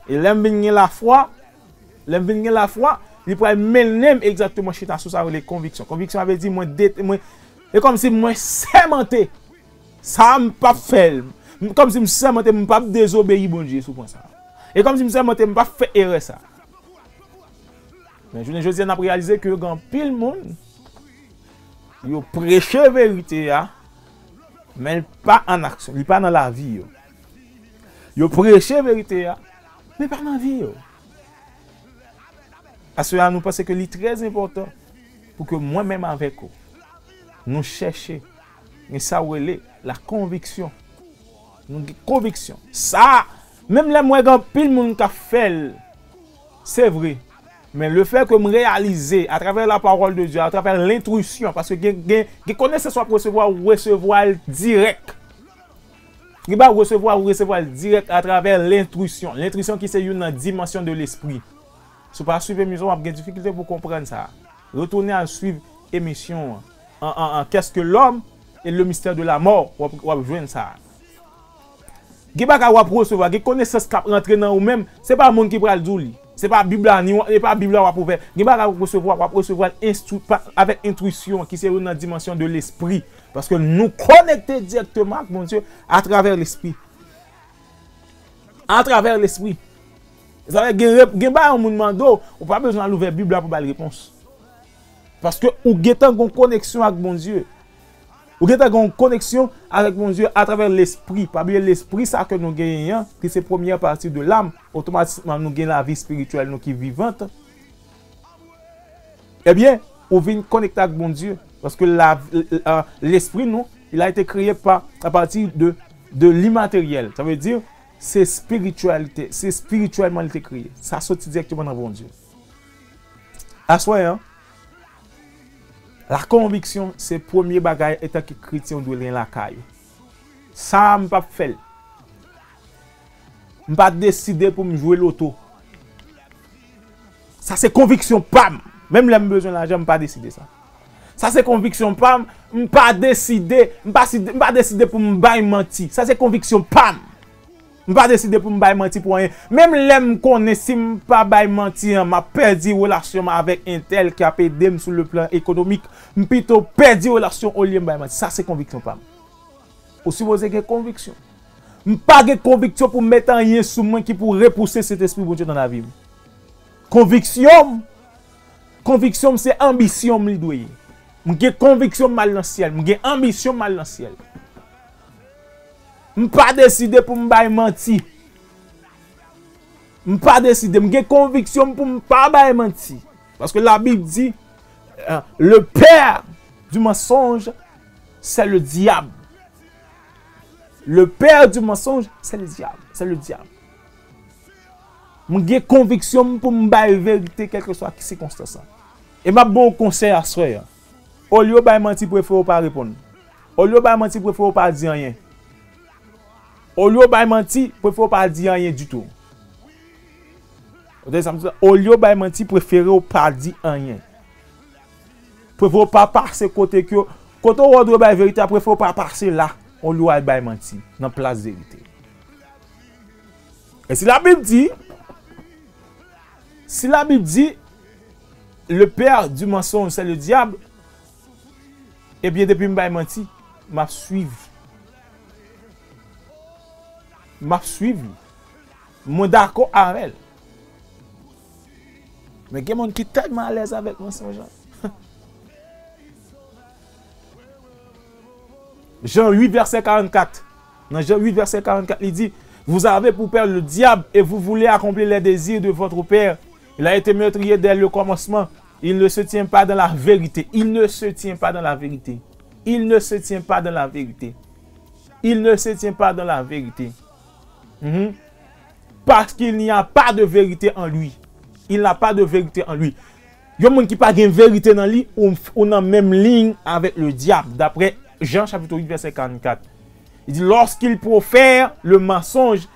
E lè m vin gen lafwa, lè m vin gen lafwa, li pral mennen m egzakteman chita sou sa yo rele konviksyon. Konviksyon, sa vle di mwen, mwen, e kòmsi mwen sèmante sa m p ap fè l. Kòmsi m sèmante m p ap dezobeyi Bondye sou pwen sa. E kòmsi m sèmante m p ap fè erè sa. Men jounen jodi a, n ap reyalize ke gen anpil moun, yo preche verite a, men l pa an aksyon, li pa nan lavi yo. Yo preche verite a, men pa nan vi yo. Aswè a, nou panse ke li trè enpòtan pou ke mwen menm avèk ou, nou chèche gen sa w rele la konviksyon. Nou gen konviksyon. Sa, menm lè m wè gen anpil moun k ap fè l, se vre. Men le fè ke m reyalize, atravè la parole de Dieu, atravè lentwisyon, paske gen, gen, gen konesans w ap resevwa, ou resevwa l dirèk. Gen bagay ou resevwa, ou resevwa l dirèk atravè lentwisyon. Lentwisyon ki se youn nan dimansyon de lespri. Si w pa swiv emisyon, w ap gen difikilte pou konprann sa. Retounen al swiv emisyon an, an, an, an Qu'est-ce que l'homme et le mystère de la mort, w ap, w ap jwenn sa. Gen bagay w ap resevwa, gen konesans k ap rantre nan ou menm, se pa moun ki pral di w li. Se pa Bib la, ni, se pa Bib la w ap ouvè. Gen bagay w ap resevwa, w ap resevwa l enstwi-, pa, avèk entwisyon, ki se youn nan dimansyon de lespri. Paske nou konekte dirèkteman ak Bondye atravè lespri. Atravè lespri. Sa vle gen rep-, gen bagay yon moun mande w, ou pa bezwen al ouvè Bib la pou ba l repons. Paske ou gentan gen yon koneksyon ak Bondye. Ou gentan gen yon koneksyon avèk Bondye atravè lespri. Pa bliye lespri sa ke nou genyen an, ki se premyè pati de lam, otomatikman nou gen lavi espirityèl nou ki vivant. Ebyen, ou vin konekte ak Bondye. Paske la, euh, lespri nou, il a été créé par, à partir de, de l'immatériel. Sa vle di, se espirityalite, se espirityèlman li te kreye. Sa soti dirèkteman nan Bondye. Aswè an, la konviksyon se premye bagay antanke kretyen ou dwe gen lakay ou. Sa a m p ap fè l. M pa deside pou m jwe loto. Sa se konviksyon pa m. Menm lè m bezwen lajan, m pa deside sa. Sa se konviksyon pa m. M pa deside, m pa si, m pa deside pou m bay manti. Sa se konviksyon pa m. M pa deside pou m bay manti pou anyen. Menm lè m konnen si m pa bay manti an, m ap pèdi relasyon m avèk entèl ki ap ede m sou le plan ekonomik. M pito pèdi relasyon olye m bay manti. Sa se konviksyon pa m. Ou sipoze gen konviksyon. M pa gen konviksyon pou m met anyen sou mwen ki pou repouse Sentespri Bondye nan lavi m. Konviksyon m, konviksyon m se anbisyon m li dwe ye. M gen konviksyon m al nan syèl, m gen anbisyon m al nan syèl. M pa deside pou m bay manti. M pa deside, m gen konviksyon m pou m pa bay manti. Paske Labib di, euh, le père du mensonge, c'est le diable. Le père du mensonge, c'est le diable. C'est le diable. M gen konviksyon m pou m bay verite kèlkeswa ki sikonstans lan. E m ap ba w konsèy aswè a. Olye w bay manti, prefere w pa reponn. Olye w bay manti, prefere w pa di anyen. Olye w bay manti, prefere w pa di anyen ditou. Ou tande sa m di la? Olye w bay manti, prefere w pa di anyen. Prefere w pa pase kote ke, kote w wè w dwe bay verite a, prefere w pa pase la. Olye w al bay manti nan plas verite. E si Labib di, si Labib di, le père du mensonge, c'est le diable, ebyen, depi m bay manti, m ap swiv. M ap swiv li. Mwen dakò avè l. Men gen moun ki tèlman alèz avèk mansonj lan. Jan uit, vèsè karannkat. Nan Jan uit, vèsè karannkat, li di, vous avez pour père le diable et vous voulez accomplir les désirs de votre père. Il a été meurtrier dès le commencement. Il ne se tient pas dans la vérité. Il ne se tient pas dans la vérité. Il ne se tient pas dans la vérité. Il ne se tient pas dans la vérité. Mhm. Parce qu'il n'y a pas de vérité en lui. Il n'a pas de vérité en lui. Yon moun ki pa gen verite nan li, ou, ou nan menm liy avèk le diable, d'après Jean chapitre huit, verset quarante-quatre. Il dit, lorsqu'il profère le mensonge,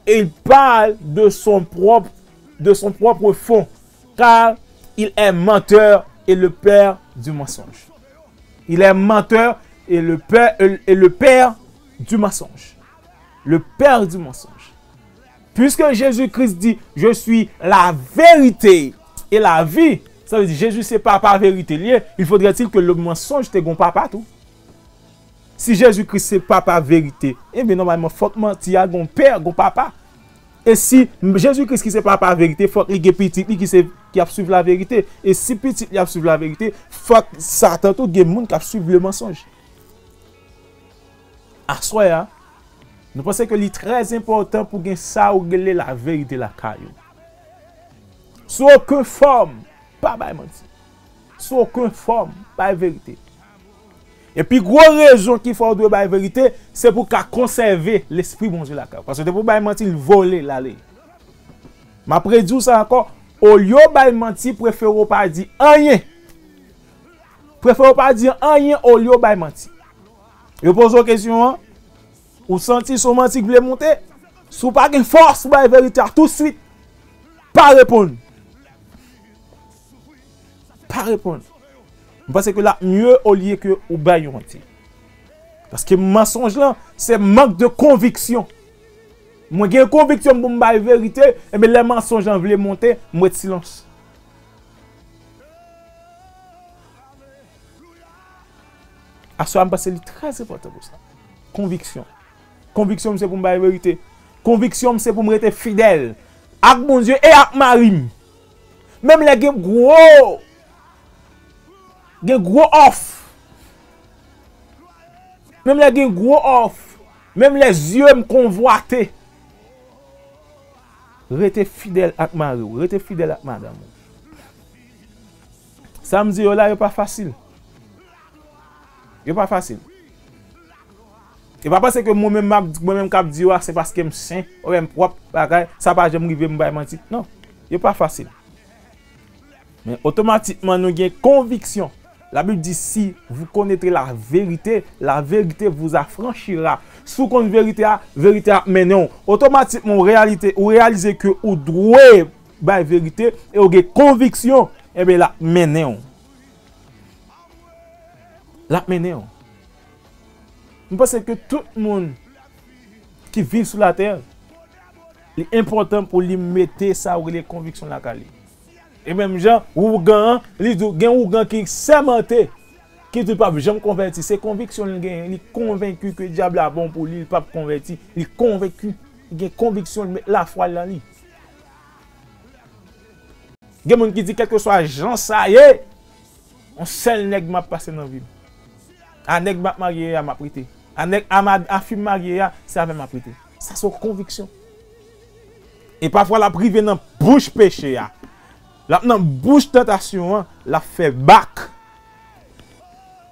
il parle de son propre, de son propre fond, car il est menteur et le père du mensonge. Il est menteur et le père, et le père du mensonge. Le père du mensonge. Puisque Jésus-Christ dit, je suis la vérité et la vie, sa vle di Jezi se papa verite li ye, il faudrait-il que le mensonge te gon papa tou. Si Jezi Kris se papa verite, ebyen nòmalman fòk manti a gon pè, gon papa. E si Jezi Kris ki se papa verite, fòk li gen pitit li ki se, ki ap swiv laverite. E si pitit li ap swiv laverite, fòk Satan tou gen moun k ap swiv le mensonge. Aswè a, nou panse ke li trè enpòtan pou gen sa ou rele laverite lakay ou. Sou okenn fòm, pa bay manti. Sou okenn fòm, bay verite. E pi gwo rezon ki fè w dwe bay verite, se pou w ka konsève lespri Bondye lakay ou. Paske depi w bay manti, l vole, l ale. M ap redi w sa ankò, olye w bay manti, prefere w pa di anyen. Prefere w pa di anyen olye w bay manti. Yo poze w kesyon an, ou santi se yon manti k vle monte, si w pa gen fòs pou bay verite a tousuit, pa reponn. Pa reponn. M panse ke l ap mye olye ke ou bay yon manti. Paske mansonj lan, se mank de konviksyon. Mwen gen konviksyon pou m bay verite, ebyen lè mansonj lan vle monte, m ret silans. Aswè a, m panse li trè enpòtan pou sa. Konviksyon. Konviksyon m se pou m bay verite. Konviksyon m se pou m rete fidèl ak Bondye e ak mari m. Menm lè gen gwo, gen gwo òf. Menm lè gen gwo òf. Menm lè zye m konvwate. Rete fidèl ak mari w, rete fidèl ak madanm ou. Sa m di yo la, yo pa fasil. Yo pa fasil. E pa panse ke mwen menm, m ap, mwen menm k ap di yo a, se paske m sen, oubyen m pwòp, bagay, sa pa janm rive m bay manti. Non, yo pa fasil. Men otomatikman nou gen konviksyon. La Bible dit, si vous connaîtrez la vérité, la vérité vous affranchira. Si w konn verite a, verite a ap mennen w. Otomatikman, ou reyalite, ou reyalize ke ou dwe bay verite e ou gen konviksyon, ebyen, l ap mennen w. L ap mennen w. M panse ke tout moun ki viv sou latè, li enpòtan pou li mete sa ou rele konviksyon lakay li. E menm jan, ougan an, li di w, gen ougan ki sèmante, ki di l p ap janm konvèti. Se konviksyon l genyen, li konvenki ke dyab la bon pou li, li p ap konvèti. Li konvenki, li gen konviksyon, li met lafwa l nan li. Gen moun ki di, kèlkeswa jan sa ye, yon sèl nèg m ap pase nan vi m. A nèg m ap marye a, m ap rete. A nèg, a, ma, a fi m marye a, se avè m ap rete. Sa se yon konviksyon. E pafwa l ap rive nan bouch peche a. L ap nan bouch tantasyon an, l ap fè bak.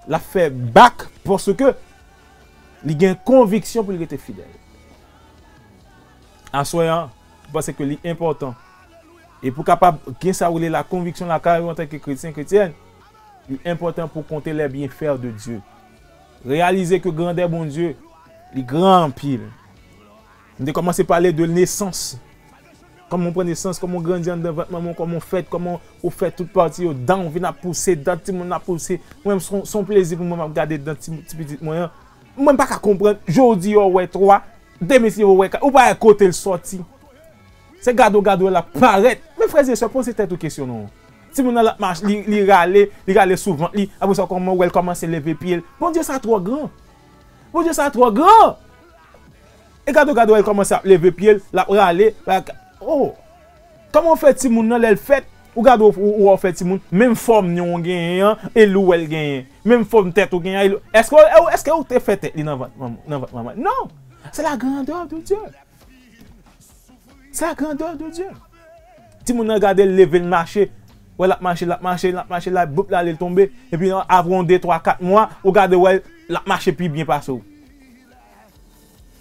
L ap fè bak paske li gen konviksyon pou l rete fidèl. Aswè an, m panse ke li enpòtan. E pou kapab gen sa w rele la konviksyon lakay ou antanke kretyen, kretyèn, li enpòtan pou konte les bienfaits de Dieu. Reyalize ke grandè Bondye, li gran anpil. M te kòmanse pale de nesans. Kòman w pran nesans, kòman w grandi anndan vant manman w, kòman w fèt, kòman ou fè tout pati yo, dan w vin ap pouse, dan timoun ap pouse. Mwen menm, se yon, se yon plezi pou mwen, m ap gade dan ti, ti pitit mwen an. Mwen, m pa ka konprann. Jodi, yo wè twa, demen, si yo wè kat, ou pa wè kote l sòti. Se gade w, gade w, l ap parèt. Men frè e sè, poze tèt ou kesyon non. Timoun nan, l ap mache, li, li rale, li rale sou vant li. Apre sa, kòman w wè l kòmanse leve pye l? Bondye, sa twò gran. Bondye, sa twò gran. E gade w, gade w, l kòmanse ap leve pye l, l ap rale. Oh! Kòman w fè timoun nan, lè l fèt, ou gade w, ou, ou wè w fè timoun, menm fòm non w genyen an, e li w wè l genyen. Menm fòm tèt ou genyen an, e li, èske, èske ou te fè tèt li nan vant manman, nan vant manman? Non! C'est la grandeur de Dieu. C'est la grandeur de Dieu. Timoun nan gade l leve l mache. Wè l ap mache, l ap mache, l ap mache, l ap boup l ale l tonbe. Epi apre yon de, twa, kat mwa, ou gade wè l ap mache pi byen pase w.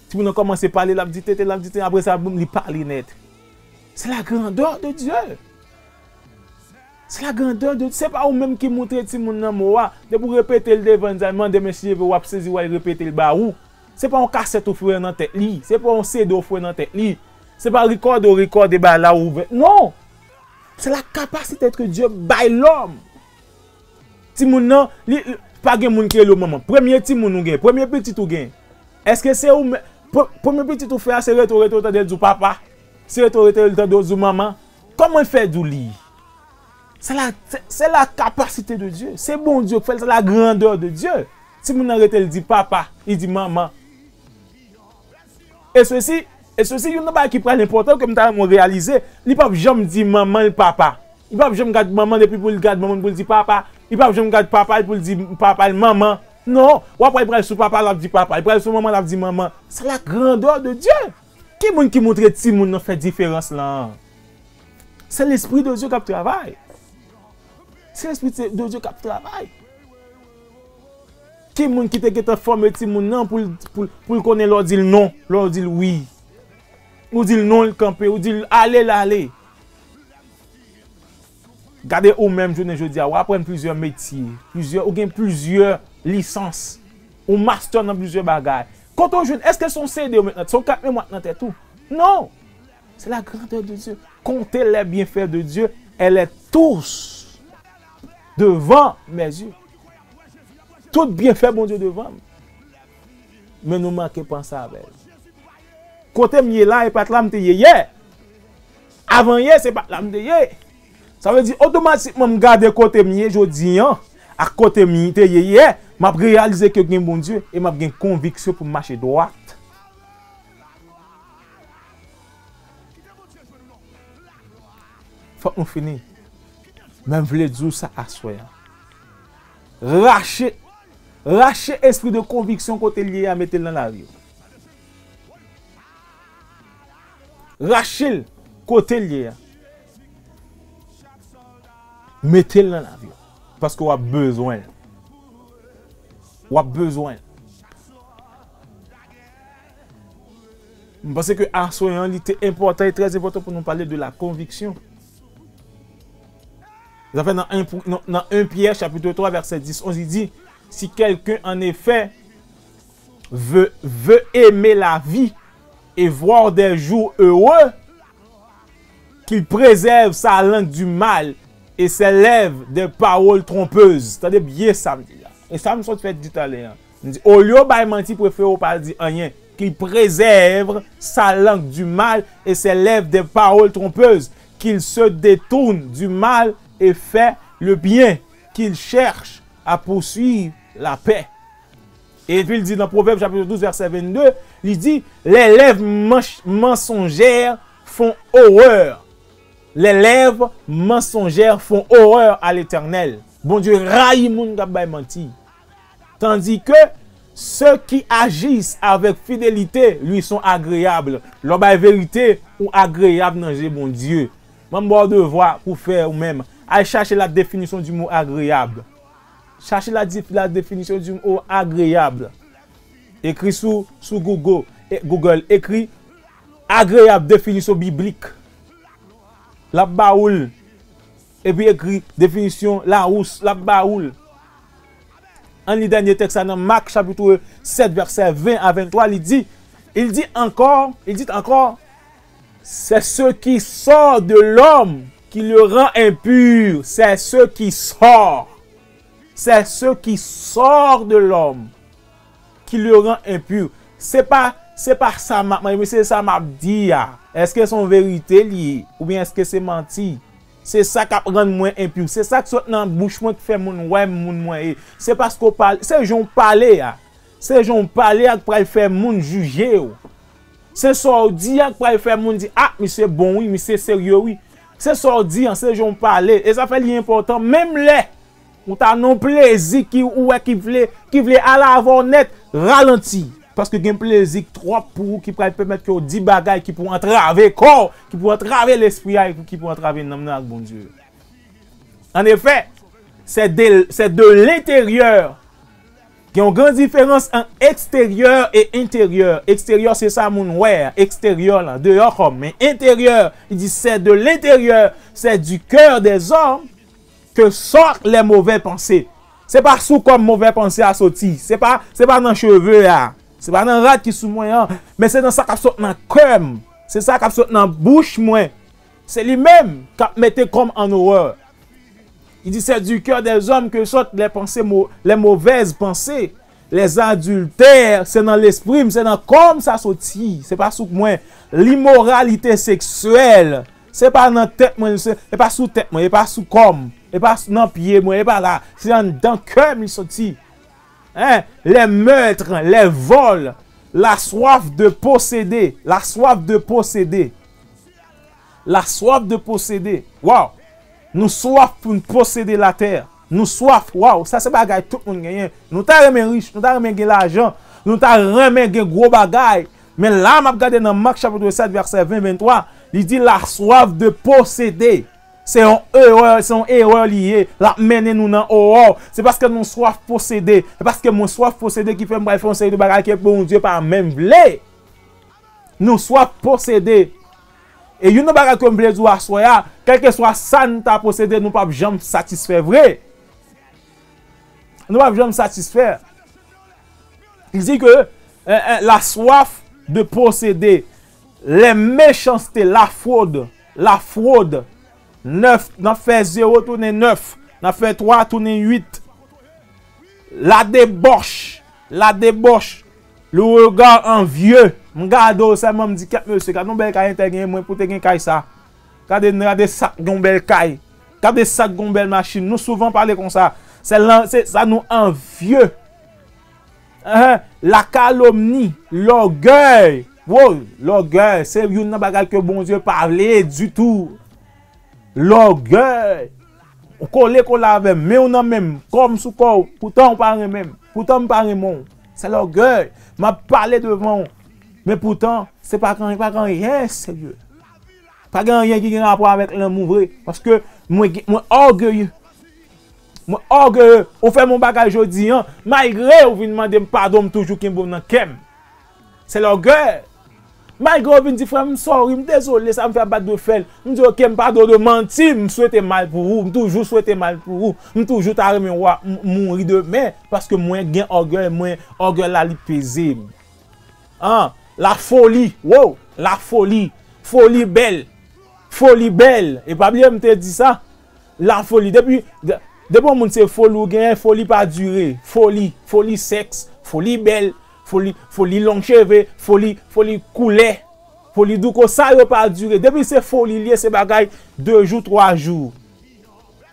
Timoun nan kòmanse pale, l ap di tete, l ap di tete, apre sa, boum, li pale nèt. C'est la grandeur de Dieu. Se la grandè de, se pa ou menm ki moutre timoun nan mo a. Depi w repete l devan l, mande mesye, w ap sezi wè l repete l ba ou. Se pa yon kasèt ou foure nan tèt li. Se pa yon C D ou foure nan tèt li. Se pa rekòde ou rekòde bagay la ou ouvè. Non! C'est la capacité que Dieu bay lòm. Timoun nan, li, li pa gen moun ki rele w manman. Premye timoun ou gen, premye pitit ou gen. Èske se ou menm? Pre- Premye pitit ou fè a, se rete w, rete w tande l di w papa. Se rete w, rete w tande l di w manman. Kòman l fè di w li? C'est la, c'est c'est la capacité de Dieu. Se Bondye ki fè l, c'est la grandeur de Dieu. Timoun nan rete l di papa, li di manman. E sesi, e sesi, youn nan bagay ki pral enpòtan ke m ta renmen w reyalize, li p ap janm di manman l papa. Li p ap janm gad manman depi pou l gad manman l pou l di papa. Li p ap janm gad papa l pou l di papa l manman. Non, w ap wè l pral sou papa l ap di papa, l pral sou manman l ap di manman. C'est la grandeur de Dieu. Ki moun ki montre timoun nan fè diferans lan? Se Lespri de Dye k ap travay. Se Lespri de Dye k ap travay. Ki moun ki te gentan fòme timoun nan pou l, pou l, pou l konnen lè w di l non, lè w di l wi? Ou di l non, l kanpe, ou di l ale, l ale. Gade ou menm jounen jodi a, w aprann plizyè metye, plizyè, ou gen plizyè lisans, ou mastè nan plizyè bagay. Kote w jwenn, èske se yon C D ou met nan, se yon kat memwa k nan tèt ou? Non! C'est la grandeur de Dieu. Compter les bienfaits de Dieu, elle est tous devant mes yeux. Tout byenfè Bondye devan m. Men nou manke panse avè l. Kote m ye la, e pa t la m te ye yè. Avan yè, se pa t la m te ye. Sa vle di, otomatikman, m gade kote m ye jodi a, ak kote m te ye yè, m ap reyalize ke gen Bondye, e m ap gen konviksyon pou m mache dwat. Fòk nou fini. Men m vle di w sa aswè a. Rache, rache espri de konviksyon kote l ye a, mete l nan lavi w. Rache l kote l ye a. Mete l nan lavi w. Paske w ap bezwen l. W ap bezwen l. M panse ke aswè an, li te enpòtan e trè enpòtan pou nou pale de la konviksyon. Zafè nan en, pou- nan, nan en Pyè, chapit twa, vèsè dis, onz, li di, si quelqu'un, en effet, veut, veut aimer la vie et voir des jours heureux, qu'il préserve sa langue du mal et ses lèvres des paroles trompeuses. Tande byen sa m di la. E sa m sot fè di talè a. M di, olye w bay manti, prefere w pa di anyen. Qu'il préserve sa langue du mal et ses lèvres des paroles trompeuses. Qu'il se détourne du mal et fait le bien. Qu'il cherche à poursuivre la paix. Epi l di nan Pwovèb chapit douz, vèsè vennde, li di, les lèvres manch- mensongères font horreur. Les lèvres mensongères font horreur à l'Éternel. Bondye rayi moun k ap bay manti. Tandis que ceux qui agissent avec fidélité lui sont agréables. Lè w bay verite, ou agreyab nan je Bondye. Mwen ba w devwa pou fè ou menm. Al chache la définition du mot agréable. Chache la, dif- la définition du mot agréable. Ekri sou, sou Google, e, Google, ekri agréable, définition biblique. L ap ba ou l. Epi ekri définition Larousse, l ap ba ou l. Ann li dènye tèks la nan Mak chapit sèt, vèsè ven a venntwa, li di, il dit encore, il dit encore, c'est ce qui sort de l'homme qui le rend impur, c'est ce qui sort. C'est ce qui sort de l'homme qui le rend impur. Se pa, se pa sa m ap manje, men se sa m ap di a. Èske se yon verite li ye? Oubyen èske se manti? Se sa k ap rann mwen enpi. Se sa k sot nan bouch mwen k fè moun wè m moun mwen ye. Se paske w pale, se jan w pale a. Se jan w pale a k pral fè moun jije w. Se sa w di a k pral fè moun di, ah, misye bon wi, misye serye wi. Se sa w di an, se jan w pale. E sa fè li enpòtan, menm lè ou ta nan yon plezi ki ou wè ki vle, ki vle ale avè w nèt, ralanti. Paske gen plezi k twòp pou ou ki pral pèmèt ke w di bagay ki pou antrave kò w, ki pou antrave lespri a, e ki pou antrave nanm nan ak Bondye. En effet, c'est de, c'est de l'intérieur. Gen yon gran diferans ant eksteryè e enteryè. Eksteryè, se sa moun wè a, eksteryè la, deyò kòm. Men enteryè, li di, c'est de l'intérieur, c'est du cœur des hommes que sortent les mauvaises pensées. Se pa sou kòm move panse a soti. Se pa, se pa nan cheve a. Se pa nan rad ki sou mwen an, men se nan sa k ap sot nan kè m. Se sa k ap sot nan bouch mwen. Se li menm k ap mete kò m an orè. Il dit, c'est du cœur des hommes que sortent les pensées, mau- les mauvaises pensées, les adultères, se nan lespri m, se nan kò m sa soti, se pa sou mwen. Limoralite seksyèl, se pa nan tèt mwen, se, se pa sou tèt mwen, se pa sou kò m, se pa s- nan pye mwen, se pa la, se anndan kè m li soti. Hein? Les meurtres, les vols, la soif de posséder, la soif de posséder. La soif de posséder. Waw! Nou swaf pou n posede latè. Nou swaf. Waw, sa se bagay tout moun genyen. Nou ta renmen rich, nou ta renmen gen lajan, nou ta renmen gen gwo bagay. Men la m ap gade nan Mak chapit sèt vèsè ven, venntwa, li di la soif de posede. Se yon erè, se yon erè li ye. L ap mennen nou nan ewò. Se paske nou swaf posede. Se paske mwen swaf posede ki fè m pral fè yon seri de bagay ke Bondye pa menm vle. Nou swaf posede. E youn nan bagay ke m vle di w aswè a, kèlkeswa sa n ta posede, nou p ap janm satisfè vre. Nou p ap janm satisfè. Il dit que euh, euh, la soif de posséder, les méchancetés, la fraude, la fraude, nèf, n ap fè zewo tounen nèf, n ap fè twa tounen uit. La debòch, la debòch, le regard envieux. M gade w sèlman, m di, kèt mesye, gade yon bèl kay entèl genyen, mwen pou te gen kay sa. Gade, gade sa k gen yon bèl kay. Gade sa k gen yon bèl machin. Nou souvan pale konsa. Se lan, se sa nou envye. Hein? La calomnie, lògèy. Woy, lògèy, se youn nan bagay ke Bondye pa vle ditou. Lògèy. Ou kole kole avè m, men w nan men m, kò m sou kò w, poutan w pa renmen m, poutan m pa renmen w. Se lògèy. M ap pale devan w, men poutan, se pa gen, pa gen anyen serye. Pa gen anyen ki gen rapò avèk lanmou vre, paske mwen, gen- mwen ògeye. Mwen ògeye. Ou fè m yon bagay jodi an, malgre ou vin mande m padon, m toujou kenbe w nan kè m. Se lògèy. Malgre w vin di, frè m, sorry, m dezole, sa m fè a m pa t dwe fè l. M di, oke, m padone w, manti, m swete mal pou ou, m toujou swete mal pou ou, m toujou ta renmen w a- m- mouri demen, paske mwen gen ògèy, mwen, ògèy la li peze m. An, la foli, wow, la foli, foli bèl, foli bèl, e pa bliye m te di sa, la foli, depi, de- depi yon moun se foli ou genyen, foli pa dire, foli, foli sèks, foli bèl, foli, foli long cheve, foli, foli koulè, foli douko, sa yo pa dire. Depi se foli l ye, se bagay de jou, twa jou.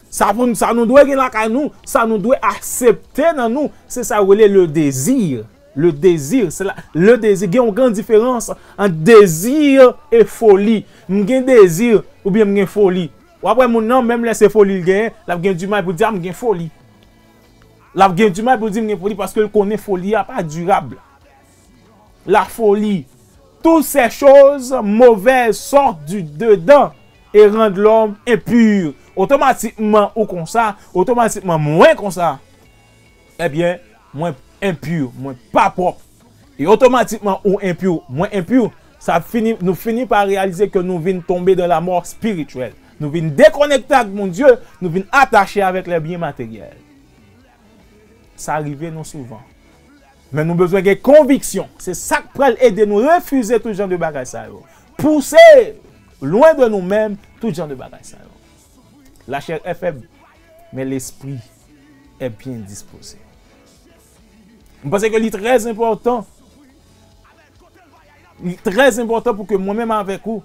Sa pou n- sa nou dwe gen lakay nou, sa nou dwe aksepte nan nou, se sa yo rele le désir. Le désir, se la, le désir, gen yon gran diferans ant désir e foli. M gen dezi oubyen m gen foli. W ap wè moun nan, menm lè se foli l genyen, l ap gen di mal pou l di, a, m gen foli. L ap gen di mal pou l di m gen foli paske l konnen foli a pa dirab. La folie. Toutes ces choses mauvaises sortent du dedans et rendent l'homme impur. Otomatikman ou konsa, otomatikman mwen konsa. Ebyen, mwen enpi, mwen pa pwòp. E otomatikman ou enpi, mwen enpi. Sa fini, nou fini pa reyalize ke nou vin tonbe dans la mort spirituelle. Nou vin dekonekte ak Bondye, nou vin atache avèk les biens matériels. Sa rive nou souvan. Men nou bezwen gen konviksyon. Se sa k pral ede nou refize tout jan de bagay sa yo. Pouse lwen de nou menm tout jan de bagay sa yo. La chair est faible, mais l'esprit est bien disposé. M panse ke li trè enpòtan. Li trè enpòtan pou ke mwen menm avèk ou,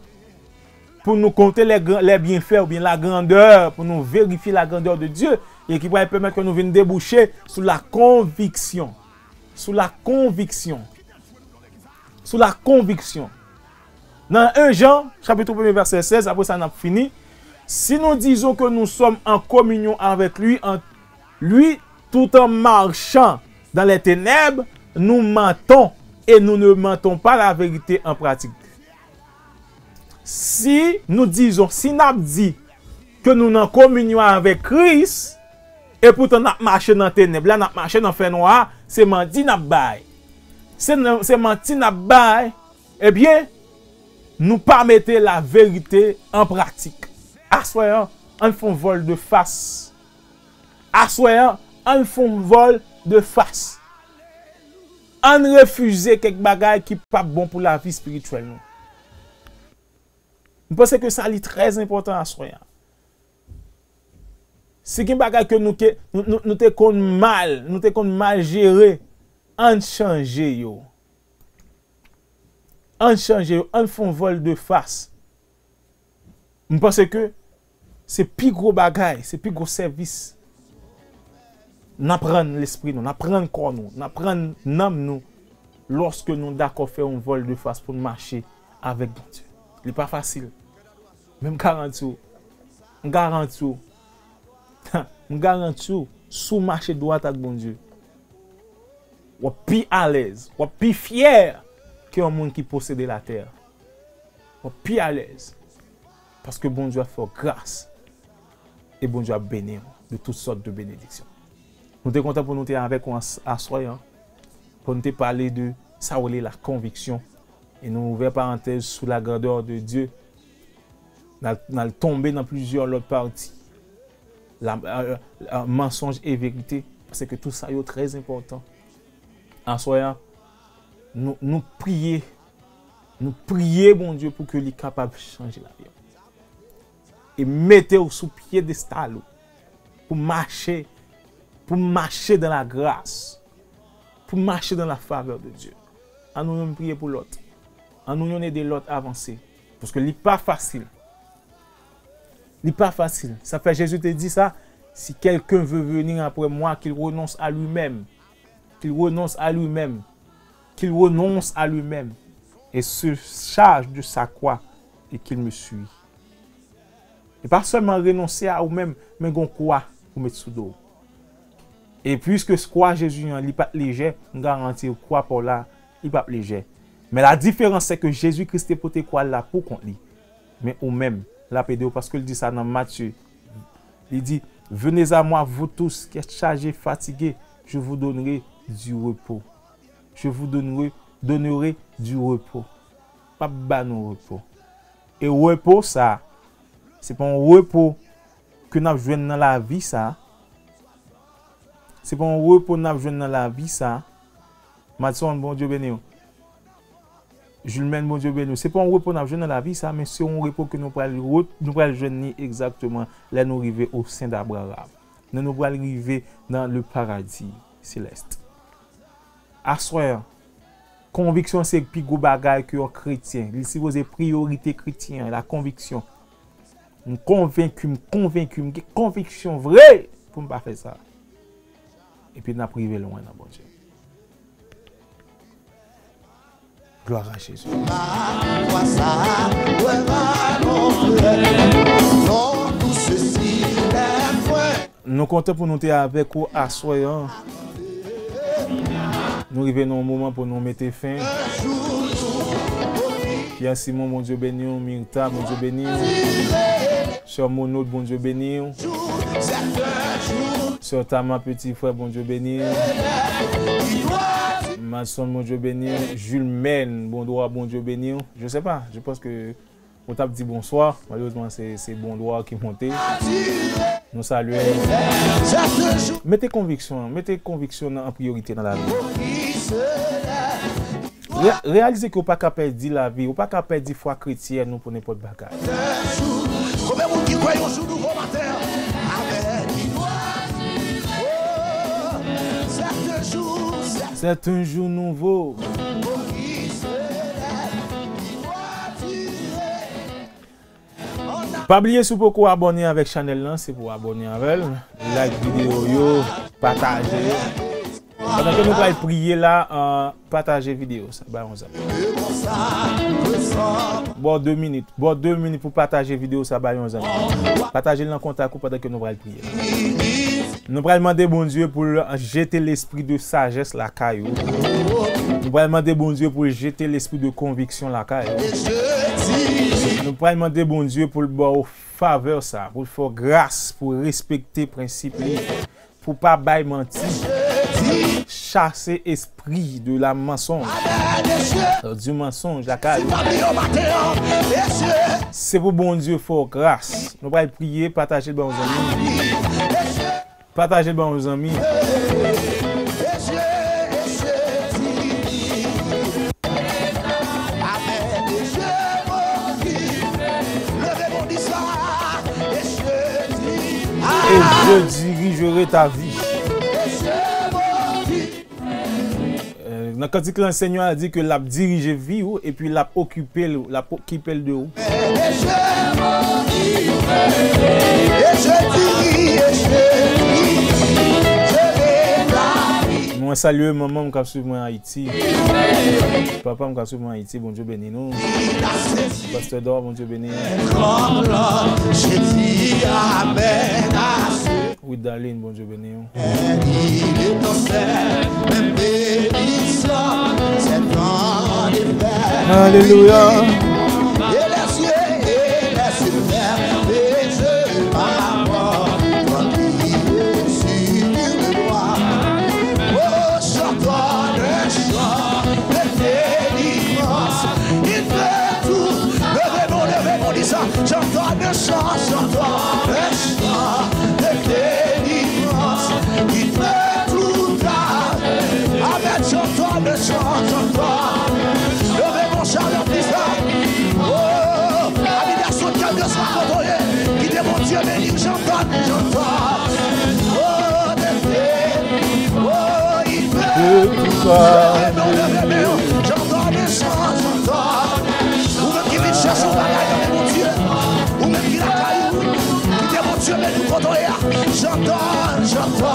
pou nou konte les, grands- les bienfaits oubyen la grandeur, pou nou verifye la grandeur de Dieu, e ki pral pèmèt ke nou vin debouche sou la konviksyon. Sou la konviksyon. Sou la konviksyon. Nan en Jean, chapitre premier, verset seize, apre sa n ap fini. Si nous disons que nous sommes en communion avec lui, en lui, tout en marchant dans les ténèbres, nous mentons et nous ne mettons pas la vérité en pratique. Si nous disons, si n ap di ke nou nan kominyon avèk Kris, e poutan n ap mache nan tenèb la, n ap mache nan fènwa, se manti n ap bay. Se nan- se manti n ap bay, ebyen, nou pa mete la verite an pratik. Aswè an, ann fè yon vòl de fas. Aswè an, ann fè yon vòl de fas. Ann refize kèk bagay ki p ap bon pou lavi espirityèl nou. M panse ke sa li trè enpòtan aswè a. Si gen bagay ke nou, ke, nou, nou, nou te konn mal, nou te konn mal jere, ann chanje yo. Ann chanje yo, ann fè yon vòl de fas. M panse ke se pi gwo bagay, se pi gwo sèvis. N ap rann lespri nou, n ap rann kò nou, n ap rann nanm nou lòske nou dakò fè yon vòl de fas pou n mache avèk Bondye. Li pa fasil. Men m garanti w, m garanti w, m garanti w, si w mache dwat ak Bondye, w ap pi alèz, w ap pi fyè ke yon moun ki posede latè. W ap pi alèz. Paske Bondye ap fè w gras. E Bondye ap beni w de tout sòt de benediksyon. Nou te kontan pou nou te avèk ou as-, aswè an. Pou nou te pale de sa w rele la konviksyon. E nou ouvè parantèz sou la grandeur de Dieu. N al, n al tonbe nan plizyè lòt pati. La, euh, euh, mansonj e verite. Paske tou sa yo trè enpòtan. Aswè an, nou, nou priye. Nou priye Bondye pou ke li kapab chanje lavi w. E mete w sou pyedestal ou. Pou mache, pou mache dans la grâce. Pou mache dans la faveur de Dieu. Ann nou youn priye pou lòt. Ann nou youn ede lòt avanse. Paske li pa fasil. Li pa fasil. Sa fè Jezi te di sa, si quelqu'un veut venir après moi, qu'il renonce à lui-même. Qu'il renonce à lui-même. Qu'il renonce à lui-même. Et se charge de sa croix et qu'il me suit. E pa sèlman renonse a ou menm, men gon kwa pou met sou do w. E piske kwa Jezi an, li pa t lejè, m garanti w kwa pa w la, li p ap lejè. Men la diferans, se ke Jezi Kris te pote kwa l la pou kont li. Men ou menm, l ap ede w, paske l di sa nan Matye. Li di, venez à moi, vous tous qui êtes chargés, fatigués, je vous donnerai du repos. Je vous donnerai, donnerai du repos. M ap ba nou repo. E repo sa, se pa yon repo ke n ap jwenn nan lavi sa. Se pa yon repo n ap jwenn nan lavi sa. Madson, Bondye beni w. Julmen, Bondye beni w. Se pa yon repo n ap jwenn nan lavi sa, men se yon repo ke nou pral re-, nou pral jwenn li egzakteman lè nou rive au sein d'Abraham. Lè nou pral rive nan le paradis céleste. Aswè an, konviksyon se pi gwo bagay ke yon kretyen. Li sipoze priyorite kretyen an, la konviksyon. M konvenki, m konvenki, m gen konviksyon vre pou m pa fè sa. Epi n ap rive lwen nan Bondye. Glwa a Jezi. Nou kontan pou nou te avèk ou aswè an. Nou rive nan yon moman pou nou mete fen. Pierre Simon, Bondye beni w. Mirta, Bondye beni w. Sè Monod, Bondye beni w. Sè Tama, peti frè, Bondye beni w. Madson, Bondye beni w. Julmen, Bondwa, Bondye beni w. Je sais pas, je pense que ou t ap di bonswa. Malerezman, se, se Bondwa ki monte. Nou salye. Mete konviksyon, mete konviksyon nan, an priyorite nan lavi. Re-, reyalize ke w pa ka pèdi lavi, w pa ka pèdi fwa kretyen ou pou nenpòt bagay. Konbyen moun ki kwè yon jou nouvo maten an? Amèn. C'est un jour nouveau. Pa bliye, si w poko abòne avèk chanèl lan, se pou w abòne avè l, like videyo yo, pataje yo. Pandan ke nou pral priye la, euh, pataje videyo sa, bay yon zanmi. Ba w de minit, ba w de minit pou pataje videyo sa, bay yon zanmi. Pataje l nan kontak ou pandan ke nou pral priye la. Nou pral mande Bondye pou l jete lespri de sajès lakay ou. Nou pral mande Bondye pou l jete lespri de konviksyon lakay ou. Nou pral mande Bondye pou l ba w favè sa, pou l fè w gras, pou w respekte prensip li, pou w pa bay manti. Chase espri de la mensonge, du mensonge lakay ou. Se pou Bondye fè w gras. Nou pral priye, pataje l ba yon zanmi. Pataje l ba yon zanmi. Je dirigerai ta vie. Euh, nan kantik lan, Senyè a di ke l ap dirije vi w epi l ap okipe l, l ap okipe l de ou. Mwen salye manman m k ap swiv mwen Ayiti. Papa m k ap swiv mwen Ayiti, Bondye beni nou. Pastè Dor, Bondye beni. Widalin, Bondye beni w. Alelouya. Chante un chant, chante un chant de délivrance. Il fait tout à... Amen. Chante un chant, chante un chant. Leve bon chalè pou sa. Oh, abitasyon de kalmyos la kote w ye. Kite Bondye beni w, chante, chante. Oh, de délivrance. Oh, il fait tout à... Leve men w, leve men w. Chante un chant, chante un chant. Ou menm ki vin chèche yon bagay nan men Bondye, ou menm ki lakay ou, kite Bondye beni w kote w ye a. J'entends, j'entends.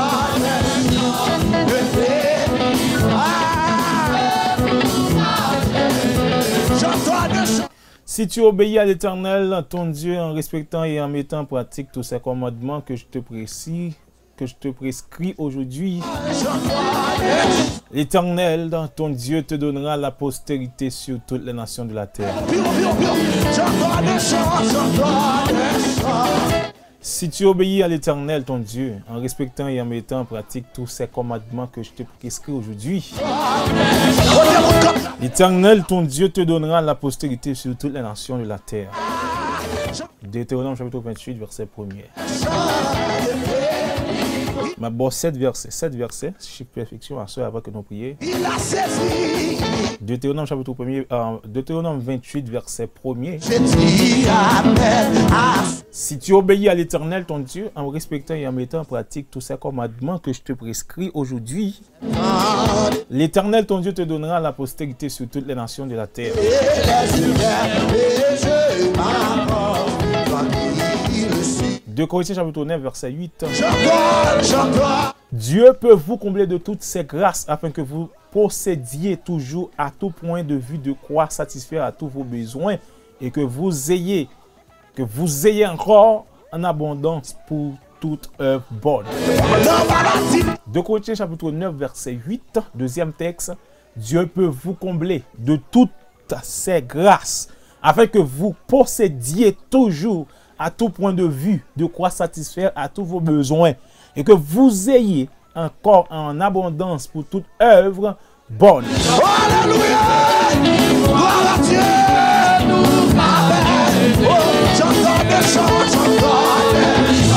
Ah. J'entends. Si tu obéis à l'Éternel, ton Dieu, en respectant et en mettant en pratique tous ses commandements que je te précise, que je te prescris aujourd'hui, l'Éternel, ton Dieu, te donnera la postérité sur toutes les nations de la terre. Si tu obéis à l'Éternel, ton Dieu, en respectant et en mettant en pratique tous ses commandements que je te prescris aujourd'hui, l'Éternel, ton Dieu, te donnera la postérité sur toutes les nations de la terre. Deutéronome chapitre vingt-huit, verset premier. M ap ba w sèt vèsè, sèt vèsè, chif pèfeksyon, aswè, avan ke nou priye. Deutéronome chapitre premier, euh, Deutéronome vingt-huit, verset premier. Si tu obéis à l'Éternel, ton Dieu, en respectant et en mettant en pratique tous ces commandements que je te prescris aujourd'hui, l'Éternel, ton Dieu, te donnera la postérité sur toutes les nations de la terre. Deux Corinthiens chapitre neuf, verset huit. Dieu peut vous combler de toutes ses grâces afin que vous possédiez toujours à tout point de vue de quoi satisfaire à tous vos besoins et que vous ayez que vous ayez encore en abondance pour toute œuvre bonne. Deux Corinthiens chapitre neuf, verset huit, deuxième texte. Dieu peut vous combler de toutes ses grâces, afin que vous possédiez toujours à tout point de vue de quoi satisfaire à tous vos besoins, et que vous ayez encore en abondance pour toute œuvre bonne. Alelouya! Glwa a Dye! Amen! Oh, j'entends des chants, j'entends.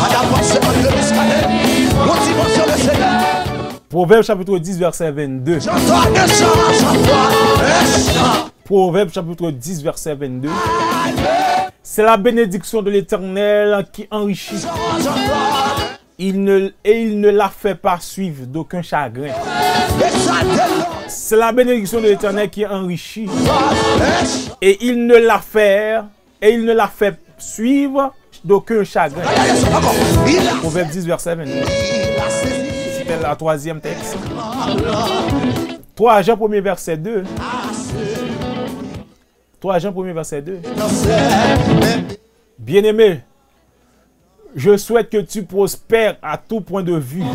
Madame, c'est pas de l'escalier. Continuons sur le Seigneur. Pwovèb chapit dis, vèsè vennde. J'entends des chants, j'entends des chants. Pwovèb chapit dis, vèsè vennde. C'est la bénédiction de l'Éternel qui enrichit. Il ne, et il ne la fait pas suivre d'aucun chagrin. C'est la bénédiction de l'Éternel qui enrichit. Et il ne la fait, et il ne la fait suivre d'aucun chagrin. Pwovèb dis, vèsè vennde. C'était la troisième texte. Twa Jan premye vèsè de. Twa Jan premye vèsè de. Bien-aimé, je souhaite que tu prospères à tout point de vue.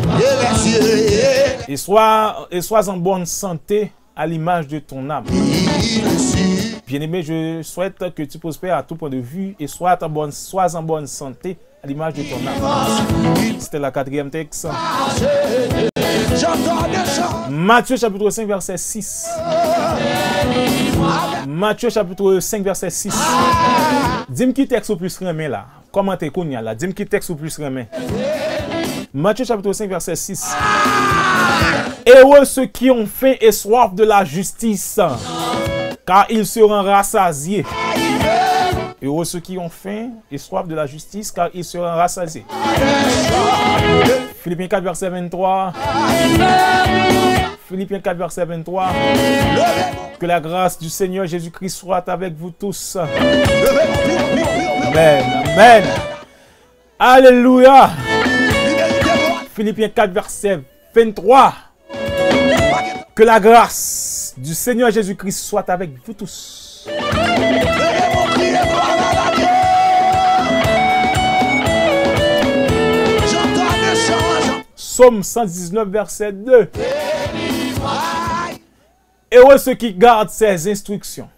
Et sois, et sois en bonne santé à l'image de ton âme. Bien-aimé, je souhaite que tu prospères à tout point de vue et sois en bonne, sois en bonne santé à l'image de ton âme. C'était la quatrième texte. Matthieu chapitre cinq, verset six. Matthieu chapitre cinq, verset six. Di m ki tèks ou plis renmen la. Kòmante kounye a la. Di m ki tèks ou plis renmen. Matthieu chapitre cinq, verset six. Heureux ceux qui ont faim et soif de la justice, car ils seront rassasiés. Heureux ceux qui ont faim et soif de la justice, car ils seront rassasiés. Philippiens quatre, verset vingt-trois. Philippiens quatre, verset vingt-trois. Que la grâce du Seigneur Jésus-Christ soit avec vous tous. Amen. Amen. Alléluia. Philippiens quatre, verset vingt-trois. Que la grâce du Seigneur Jésus-Christ soit avec vous tous. Psaume cent dix-neuf, verset deux. Heureux ceux qui gardent ses instructions,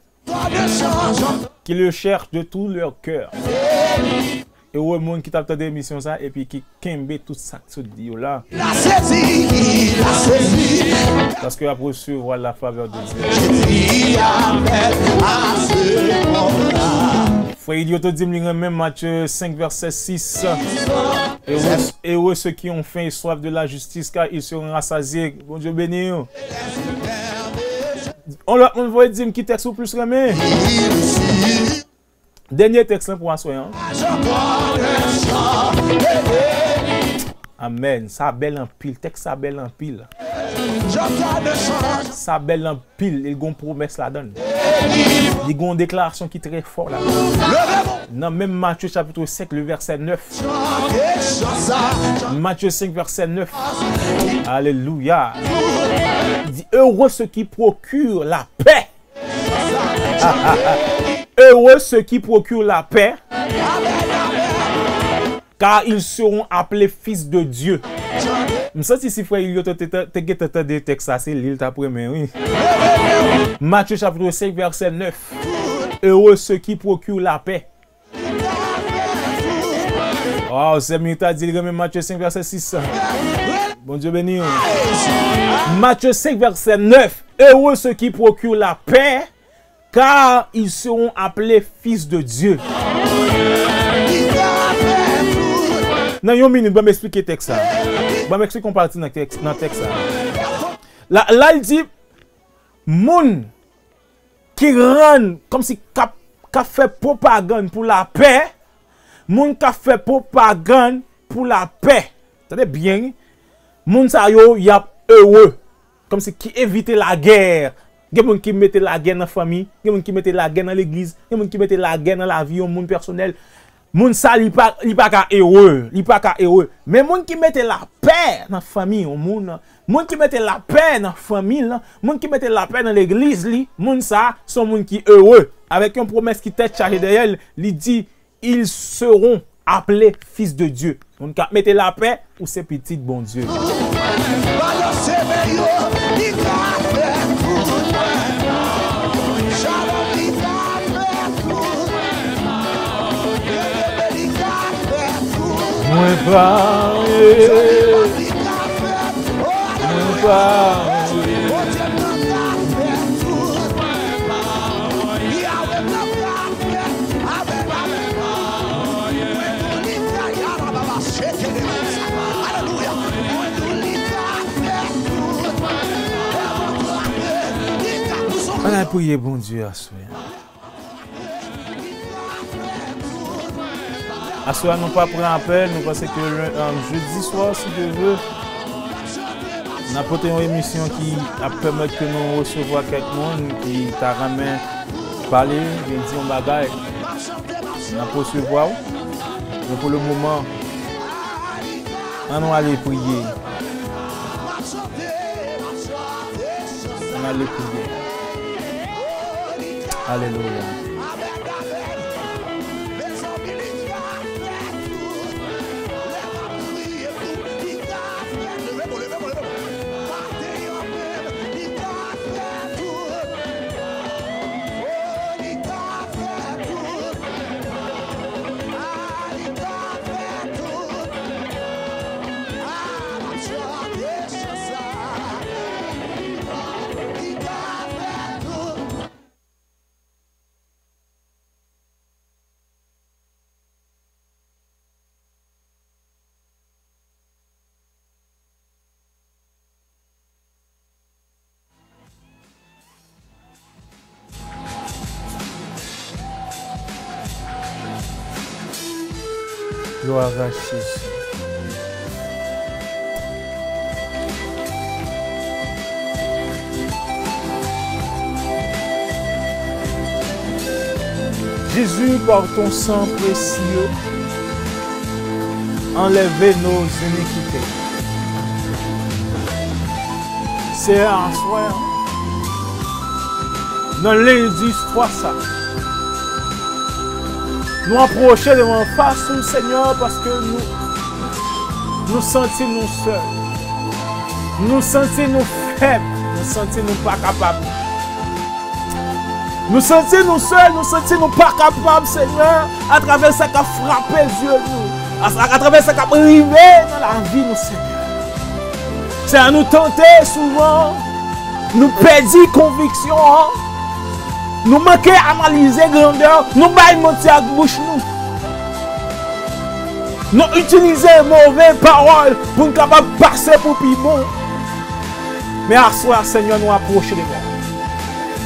qui le cherchent de tout leur cœur. Ewe moun ki t ap tande emisyon sa epi ki kenbe tout sa k sot di yo la. Paske y ap resevwa la favè de Dye. Frè Ilioto di m li renmen Matye senk vèsè sis. Heureux, heureux ceux qui ont faim et soif de la justice, car ils seront rassasiés. Bondye beni w. On lòt moun voye di m ki tèks ou plis renmen. Dènye tèks lan pou aswè an. Amèn. Sa bèl anpil. Tèks sa bèl anpil. Sa bèl anpil. Li gon pwomès ladan l. Li gon deklarasyon ki trè fò ladan l. Nan menm Matye chapit senk, le vèsè nèf. Matye senk, vèsè nèf. Alelouya. Li di, heureux ceux qui procurent la paix. Heureux ceux qui procurent la paix, car ils seront appelés fils de Dieu. M santi si frè Ilioto te, te, te gentan tande tèks sa, se li l t ap renmen, wi. Matye chapit senk, vèsè nèf. Heureux ceux qui procurent la paix. Waw, sè Mirta di l renmen Matye senk vèsè sis. Bondye beni w. Matye senk vèsè nèf. Heureux ceux qui procurent la paix, car ils seront appelés fils de Dieu. Nan yon minit, ban m eksplike tèks sa. Ban m eksplike yon pati nan tèks, nan tèks sa. La, la, l di, moun ki rann, kòmsi k ap, k ap fè pwopagann pou lapè, moun k ap fè pwopagann pou lapè. Tande byen, wi. Moun sa yo, y ap ere. Kòmsi ki evite lagè. Gen moun ki mete lagè nan fanmi, gen moun ki mete lagè nan legliz, gen moun ki mete lagè nan lavi yon moun pèsonèl. Moun sa, li pa, li pa ka ere, li pa ka ere. Men moun ki mete lapè nan fanmi yon moun, moun ki mete lapè nan fanmi l, moun ki mete lapè nan legliz li, moun sa, se yon moun ki ere. Avèk yon pwomès ki tèt chaje dèyè l, li di, ils seront appelés fils de Dieu. Moun k ap mete lapè, ou se pitit Bondye. Mwen pare. Mwen pare. Ann al priye Bondye aswè a. Aswè a nou pa pran apèl, nou panse ke len-, um, jedi swa, si Dye vle, n ap pote yon emisyon ki ap pèmèt ke nou resevwa kèk moun ki ta renmen pale, vin di yon bagay. N ap resevwa w. Men pou le moman, ann nou ale priye. Ann ale priye. Alelouya. Gloire à Jésus. Jésus, par ton sang précieux, enlève nos iniquités. Seyè, aswè a, nan lendi istwa sa, nou apwoche devan fas ou, Senyè, paske nou, nou santi nou sèl. Nou santi nou fèb. Nou santi nou pa kapab. Nou santi nou sèl, nou santi nou pa kapab, Senyè, atravè sa k ap frape zye nou, a, atravè sa k ap rive nan lavi nou, Senyè. Senyè, nou tante souvan, nou pèdi konviksyon an, nou manke analize grandè, nou bay manti ak bouch nou. Nou itilize move pawòl pou n kapab pase pou pi bon. Men aswè a, Senyè, nou apwoche devan w.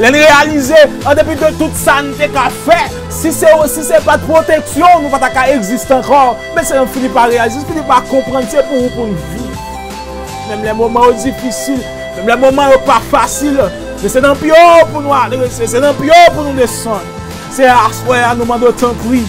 Lè n reyalize, an depi de tout sa n te ka fè, si se, si se pa t pwoteksyon w, nou pa ta ka egziste ankò. Men Senyè, n fini pa reyalize, n fini pa konprann, se pou ou pou n viv. Menm lè moman yo difisil, menm lè moman yo pa fasil, men se nan pye w pou nou adrese, se nan pye w pou nou desann. Senyè, aswè a, nou mande w tanpri,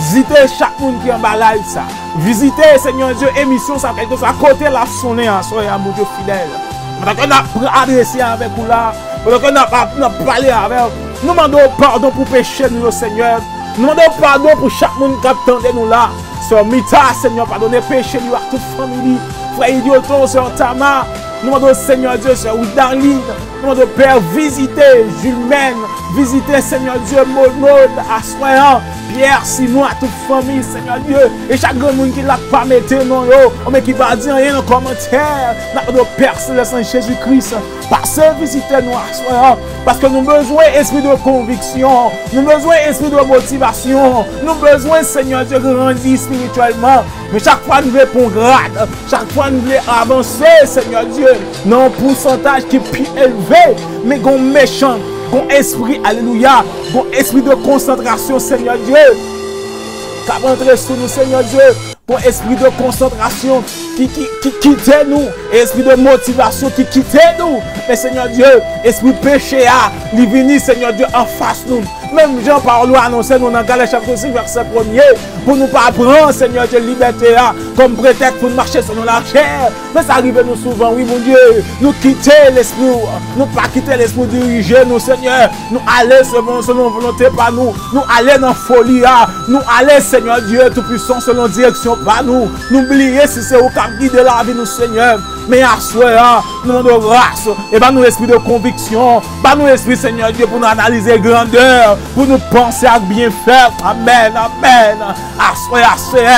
vizite chak moun ki anba live sa. Vizite, Senyè Dye, emisyon sa, kèlkeswa kote l ap sonnen aswè a, Bondye fidèl. Pandan ke n ap pran adrese avèk ou la, pandan ke n ap, ap, n ap pale avè w, nou mande w padon pou peche nou yo, Senyè. Nou mande w padon pou chak moun k ap tande nou la. Sè Mita, Senyè, padone peche li yo ak tout fanmi li. Frè Idioton, sè Tama, nou mande w, Senyè Dye, sè Widarline, nou mande w, Pè, vizite Jilmèn, vizite, Senyè Dye, Monod, aswè an, Pyè, Simon, ak tout fanmi, Senyè Dye, e chak granmoun ki la k pa mete non yo, oubyen ki pa di anyen nan kòmantè, n ap mande w, Pè Selès, nan Jezi Kris, pase vizite nou aswè an, paske nou bezwen espri de konviksyon, nou bezwen espri de motivasyon, nou bezwen, Senyè Dye, grandi espirityèlman. Men chak fwa nou vle pran grad, chak fwa nou vle avanse, Senyè Dye, nan yon pousantaj ki pi elve, men gon mechan, gon espri, alelouya, gon espri de konsantrasyon, Senyè Dye, k ap antre sou nou, Senyè Dye, gon espri de konsantrasyon ki, ki, ki kite nou, espri de motivasyon ki kite nou. Men, Senyè Dye, espri peche a, li vini, Senyè Dye, anfas nou. Menm jan pawòl ou anonse nou nan Galè chapit sis, vèsè premye, pou nou pa pran, Senyè Dye, libète a kòm pretèks pou n mache selon lachè. Men sa rive nou souvan, wi, Bondye. Nou kite Lespri w, nou pa kite Lespri w dirije nou, Senyè. Nou ale selon, selon volonte pa nou. Nou ale nan foli a. Nou ale, Senyè Dye Toupisan, selon direksyon pa nou. Nou bliye si se ou k ap gide lavi nou, Senyè. Men aswè a, nou mande w gras. E ba nou espri de konviksyon. Ba nou espri, Senyè Dye, pou nou analize grandè, pou nou panse ak byenfè. Amèn, amèn. Aswè a, Senyè,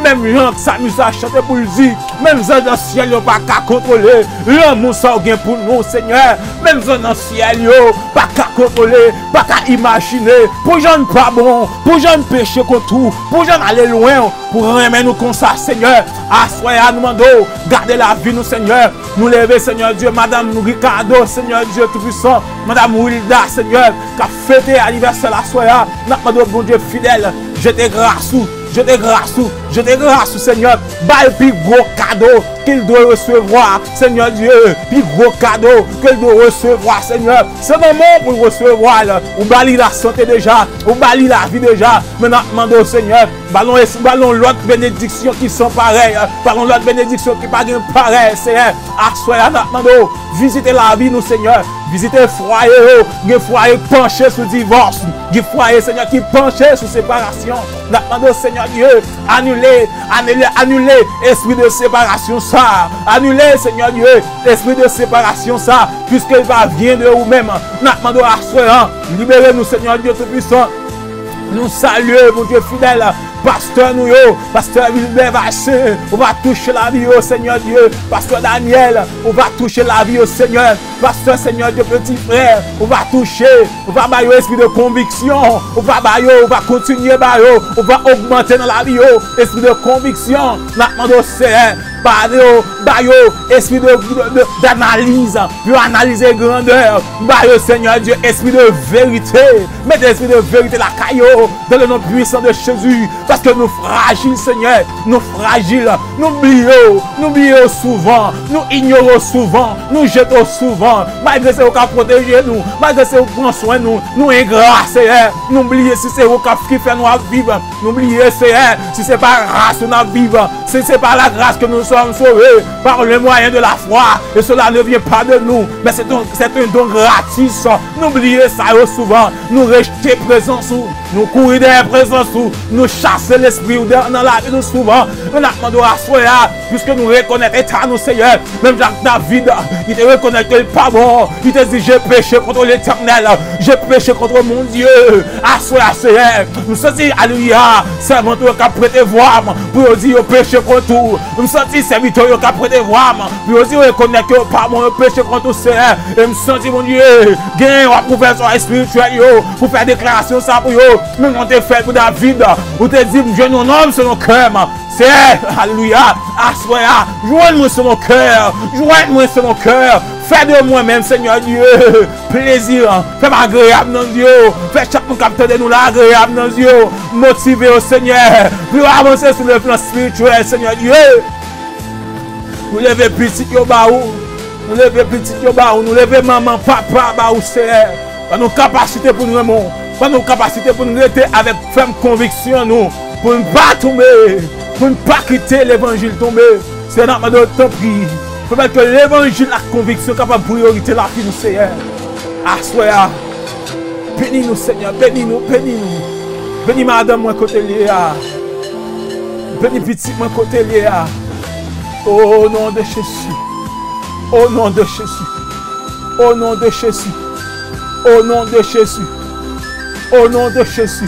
menm jan ak Sami sa chante pou l di, menm zanj nan syèl yo pa ka kontwole lanmou sa w gen pou nou, Senyè. Menm zanj nan syèl yo pa ka kontwole, pa ka imajine pou jan n pa bon, pou jan n peche kont ou, pou jan n ale lwen, pou renmen nou konsa, Senyè. Aswè a, nou mande w gade lavi nou, Senyè. Nou leve, Senyè Dye, madanm Ricardo, Senyè Dye Toupisan, madanm Wilda, Senyè, k ap fete anivèsè l aswè a. N ap mande w, Bondye fidèl, jete gras ou, jete gras ou, jete gras ou, Senyè. Ba l pi gwo kado ke l dwe resevwa, Senyè Dye, pi gwo kado ke l dwe resevwa, Senyè. Se nan men w pou l resevwa l. Ou ba li lasante deja, ou ba li lavi deja. Men n ap mande w, Senyè, ba l yon es-, ba l yon lòt benediksyon ki san parèy, ba l yon lòt benediksyon ki pa gen parèy, Senyè. Aswè a, n ap mande w, vizite lavi nou, Senyè. Vizite fwaye yo. Gen fwaye k panche sou divòs. Gen fwaye, Senyè, ki panche sou separasyon. N ap mande w, Senyè Dye, anile, anile, anile espri de separasyon sa. Anile, Senyè Dye, espri de separasyon sa, puisque il va vient de ou menm. N ap mande w aswè an, libere nou, Senyè Dye Toupisan. Nou salye, Bondye fidèl, pastè nou yo, pastè Wilbert Vaccin, ou va touche lavi yo, Senyè Dye. Pastè Daniel, ou va touche lavi yo, Senyè. Pastè, Senyè Dye, peti frè, ou va touche, ou va ba yo espri de konviksyon, ou va ba yo, ou va kontinye ba yo, ou va ogmante nan lavi yo, espri de konviksyon. N ap mande w, Senyè, Ba yo, ba yo espri de, de, de, d'analyse, pou yo analize grandè. Ba yo, Seigneur Dieu, espri de vérité. Mete espri de vérité lakay yo, dans le nom puissant de Jésus. Paske nou frajil, Senyè, nou frajil. Nou bliye w, nou bliye w souvan, nou inyore w souvan, nou jete w souvan. Malgre se ou k ap pwoteje nou, malgre se ou k pran swen nou, nou engra, Senyè. Nou bliye si se ou k ap, ki fè nou ap viv. Nou bliye, Senyè, si se pa gras ou n ap viv, si se pa la grâce que nous sommes sauvés par le moyen de la foi, et cela ne vient pas de nous, mais c'est un, c'est un don gratis. Nou bliye sa yo souvan, nou rejte prezans ou, nou kouri dèyè prezans ou, nou chase lespri ou nan lavi nou souvan. Men n ap mande w aswè a, piske nou rekonèt eta nou, Senyè, menm jan ak David, li te rekonèt ke l pa bon, li te di, j'ai péché contre l'Éternel, j'ai péché contre mon Dieu. Aswè a, Senyè, m santi, alelouya, sèvant ou yo k ap prete vwa m pou yo di yo peche kont ou. M santi sèvitè yo k ap prete vwa m pou yo di yo rekonèt ke yo pa bon, yo peche kont ou, Senyè. E m santi, Bondye, gen w ap ouvè zò espirityèl yo pou fè deklarasyon sa pou yo. Menm jan w te fè l pou David, ou te di, m jwenn yon nonm selon kè m. Senyè, alelouya, aswè a, jwenn mwen selon kè, jwenn mwen selon kè. Fè de mwen menm, Senyè Dye, plezi, fè m agreyab nan zye w. Fè chak moun k ap tande nou la agreyab nan zye w. Motive yo, Senyè, pou yo avanse sou le plan espirityèl, Senyè Dye. Nou leve pitit yo ba ou. Nou leve pitit yo ba ou. Nou leve manman, papa ba ou, Senyè. Ban nou kapasite pou n renmen w. Ban nou kapasite pou n rete avèk fèm konviksyon nou. Pou n pa tonbe. Pou n pa kite levanjil tonbe. Senyè, n ap mande w, tanpri, pèmèt ke levanjil ak konviksyon kapab priyorite lavi nou, Senyè. Aswè a, beni nou, Senyè, beni nou, beni nou. Beni madanm mwen kote l ye a. Beni pitit mwen kote l ye a. O non de Jezi. O non de Jezi. O non de Jezi. O non de Jezi. O non de Jezi.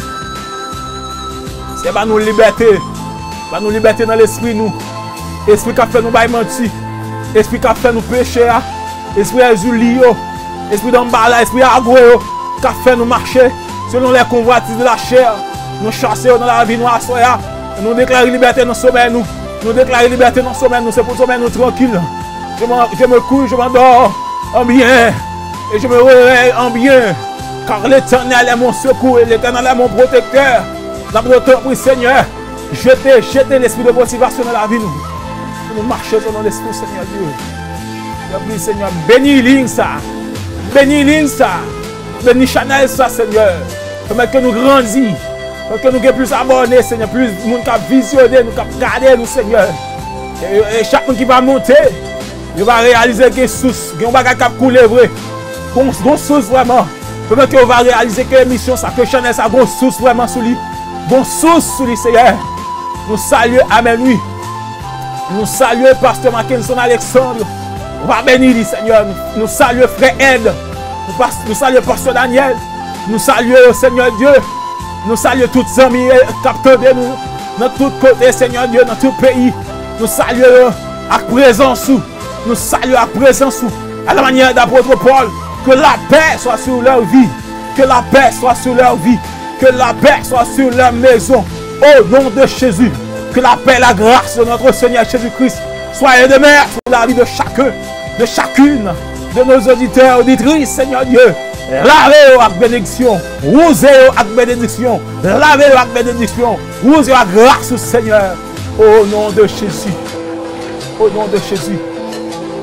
Senyè, ban nou libète. Ban nou libète nan lespri nou. Espri k ap fè nou bay manti. Espri k ap fè nou peche a. Espri Èzili yo. Espri Danbala, espri Agwe yo. K ap fè nou mache selon lè konvwatis de la chè. Nou chase yo nan lavi nou aswè a. Nou deklare libète nan somèy nou. Nou deklare libète nan somèy nou. Se pou somèy nou trankil. Je me, je me couche, je m'endors en bien. Et je me réveille en bien. Car l'Éternel est mon secours et l'Éternel est mon protecteur. N ap di w, tanpri, Senyè, jete, jete lespri de motivasyon nan lavi nou. Pou nou mache selon lespri w, Senyè Dye. Tanpri, Senyè, beni liy sa. Beni liy sa. Beni chanèl sa, Senyè. Pèmèt ke nou grandi. Pèmèt ke nou gen plis abòne, Senyè. Plis moun k ap vizyone nou, k ap gade nou, Senyè. E, e chak moun ki va monte, yo va reyalize gen sous, gen yon bagay k ap koule vre. Gon, gon sous vrèman. Pèmèt ke yo va reyalize ke emisyon sa, ke chanèl sa, gon sous vrèman sou li. Gon sous sou li, Senyè. Nou salye, amèn, wi. Nou salye pastè Mackenson Alexandre. Va beni li, Senyè. Nou, nou salye frè Ed. Nou pas-, nou salye pastè Daniel. Nou salye yo, Senyè Dye. Nou salye tout zanmi, eh, k ap tande nou nan tout kote, Senyè Dye, nan tout peyi. Nou salye yo ak prezans ou. Nou salye ak prezans ou. À la manière d'apôtre Paul, que la paix soit sur leur vie. Que la paix soit sur leur vie. Que la paix soit sur leur maison. Au nom de Jésus, que la paix et la grâce de notre Seigneur Jésus-Christ soient et demeurent sur la vie de chacun, de chacune, de nos auditeurs, auditrices, Seigneur Dieu. Lave yo ak benediksyon, wouze yo ak benediksyon, lave yo ak benediksyon, wouze yo ak gras ou, Senyè. O non de Jezi. O non de Jezi.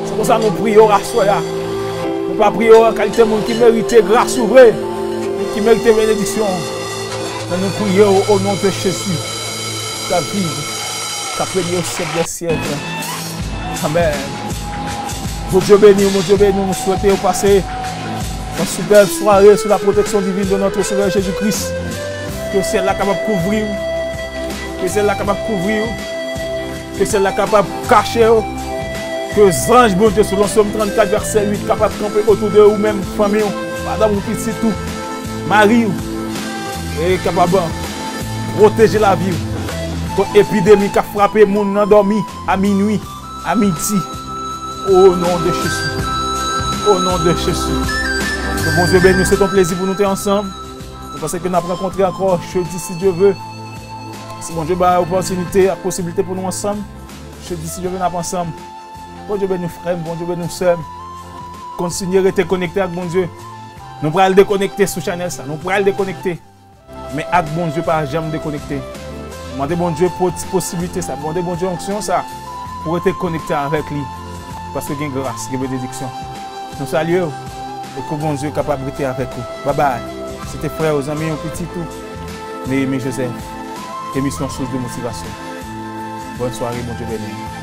Se konsa nou priye w aswè a. Nou pa priye w an kalite moun ki merite gras ou vre, moun ki merite benediksyon. Men nou priye w o non de Jezi. K ap viv, k ap renye o syèk dè syèk. Amèn. Bondye beni w, Bondye beni w. Nou swete w pase yon sipèb sware sou la protection divine de notre Sauveur Jésus-Christ. Ke syèl la kapab kouvri w. Ke syèl la kapab kouvri w. Ke syèl la kapab kache w. Ke zanj Bondye, selon Sòm trannkat, vèsè uit, kapab kanpe otou de ou menm, fanmi w, madanm ou, pitit ou, mari w. E kapab pwoteje lavi w kont epidemi k ap frape moun nan dòmi a minwi, a midi. O non de Jezi. O non de Jezi. Ke Bondye beni w. Se t on plezi pou nou te ansanm. Nou panse ke n ap rankontre ankò jedi, si Dye ve. Si Bondye bay opòtinite ak posiblite pou nou ansanm, Jodi, si Dye vle, n ap ansanm. Bondye beni w, frè m. Bondye beni w, sè m. Kontinye rete konekte ak Bondye. Nou pral dekonekte sou chanèl sa. Nou pral dekonekte. Men ak Bondye, pa janm dekonekte. Mande Bondye po-, posiblite sa. Mande Bondye onksyon sa pou rete konekte avèk li. Paske gen gras, gen benediksyon. Nou salye w. E ke Bondye kapab rete avèk ou. Babay. Se te frè w, zanmi w, pitit ou, Neyemi Joseph. Emisyon Source de Motivation. Bòn sware, Bondye beni w.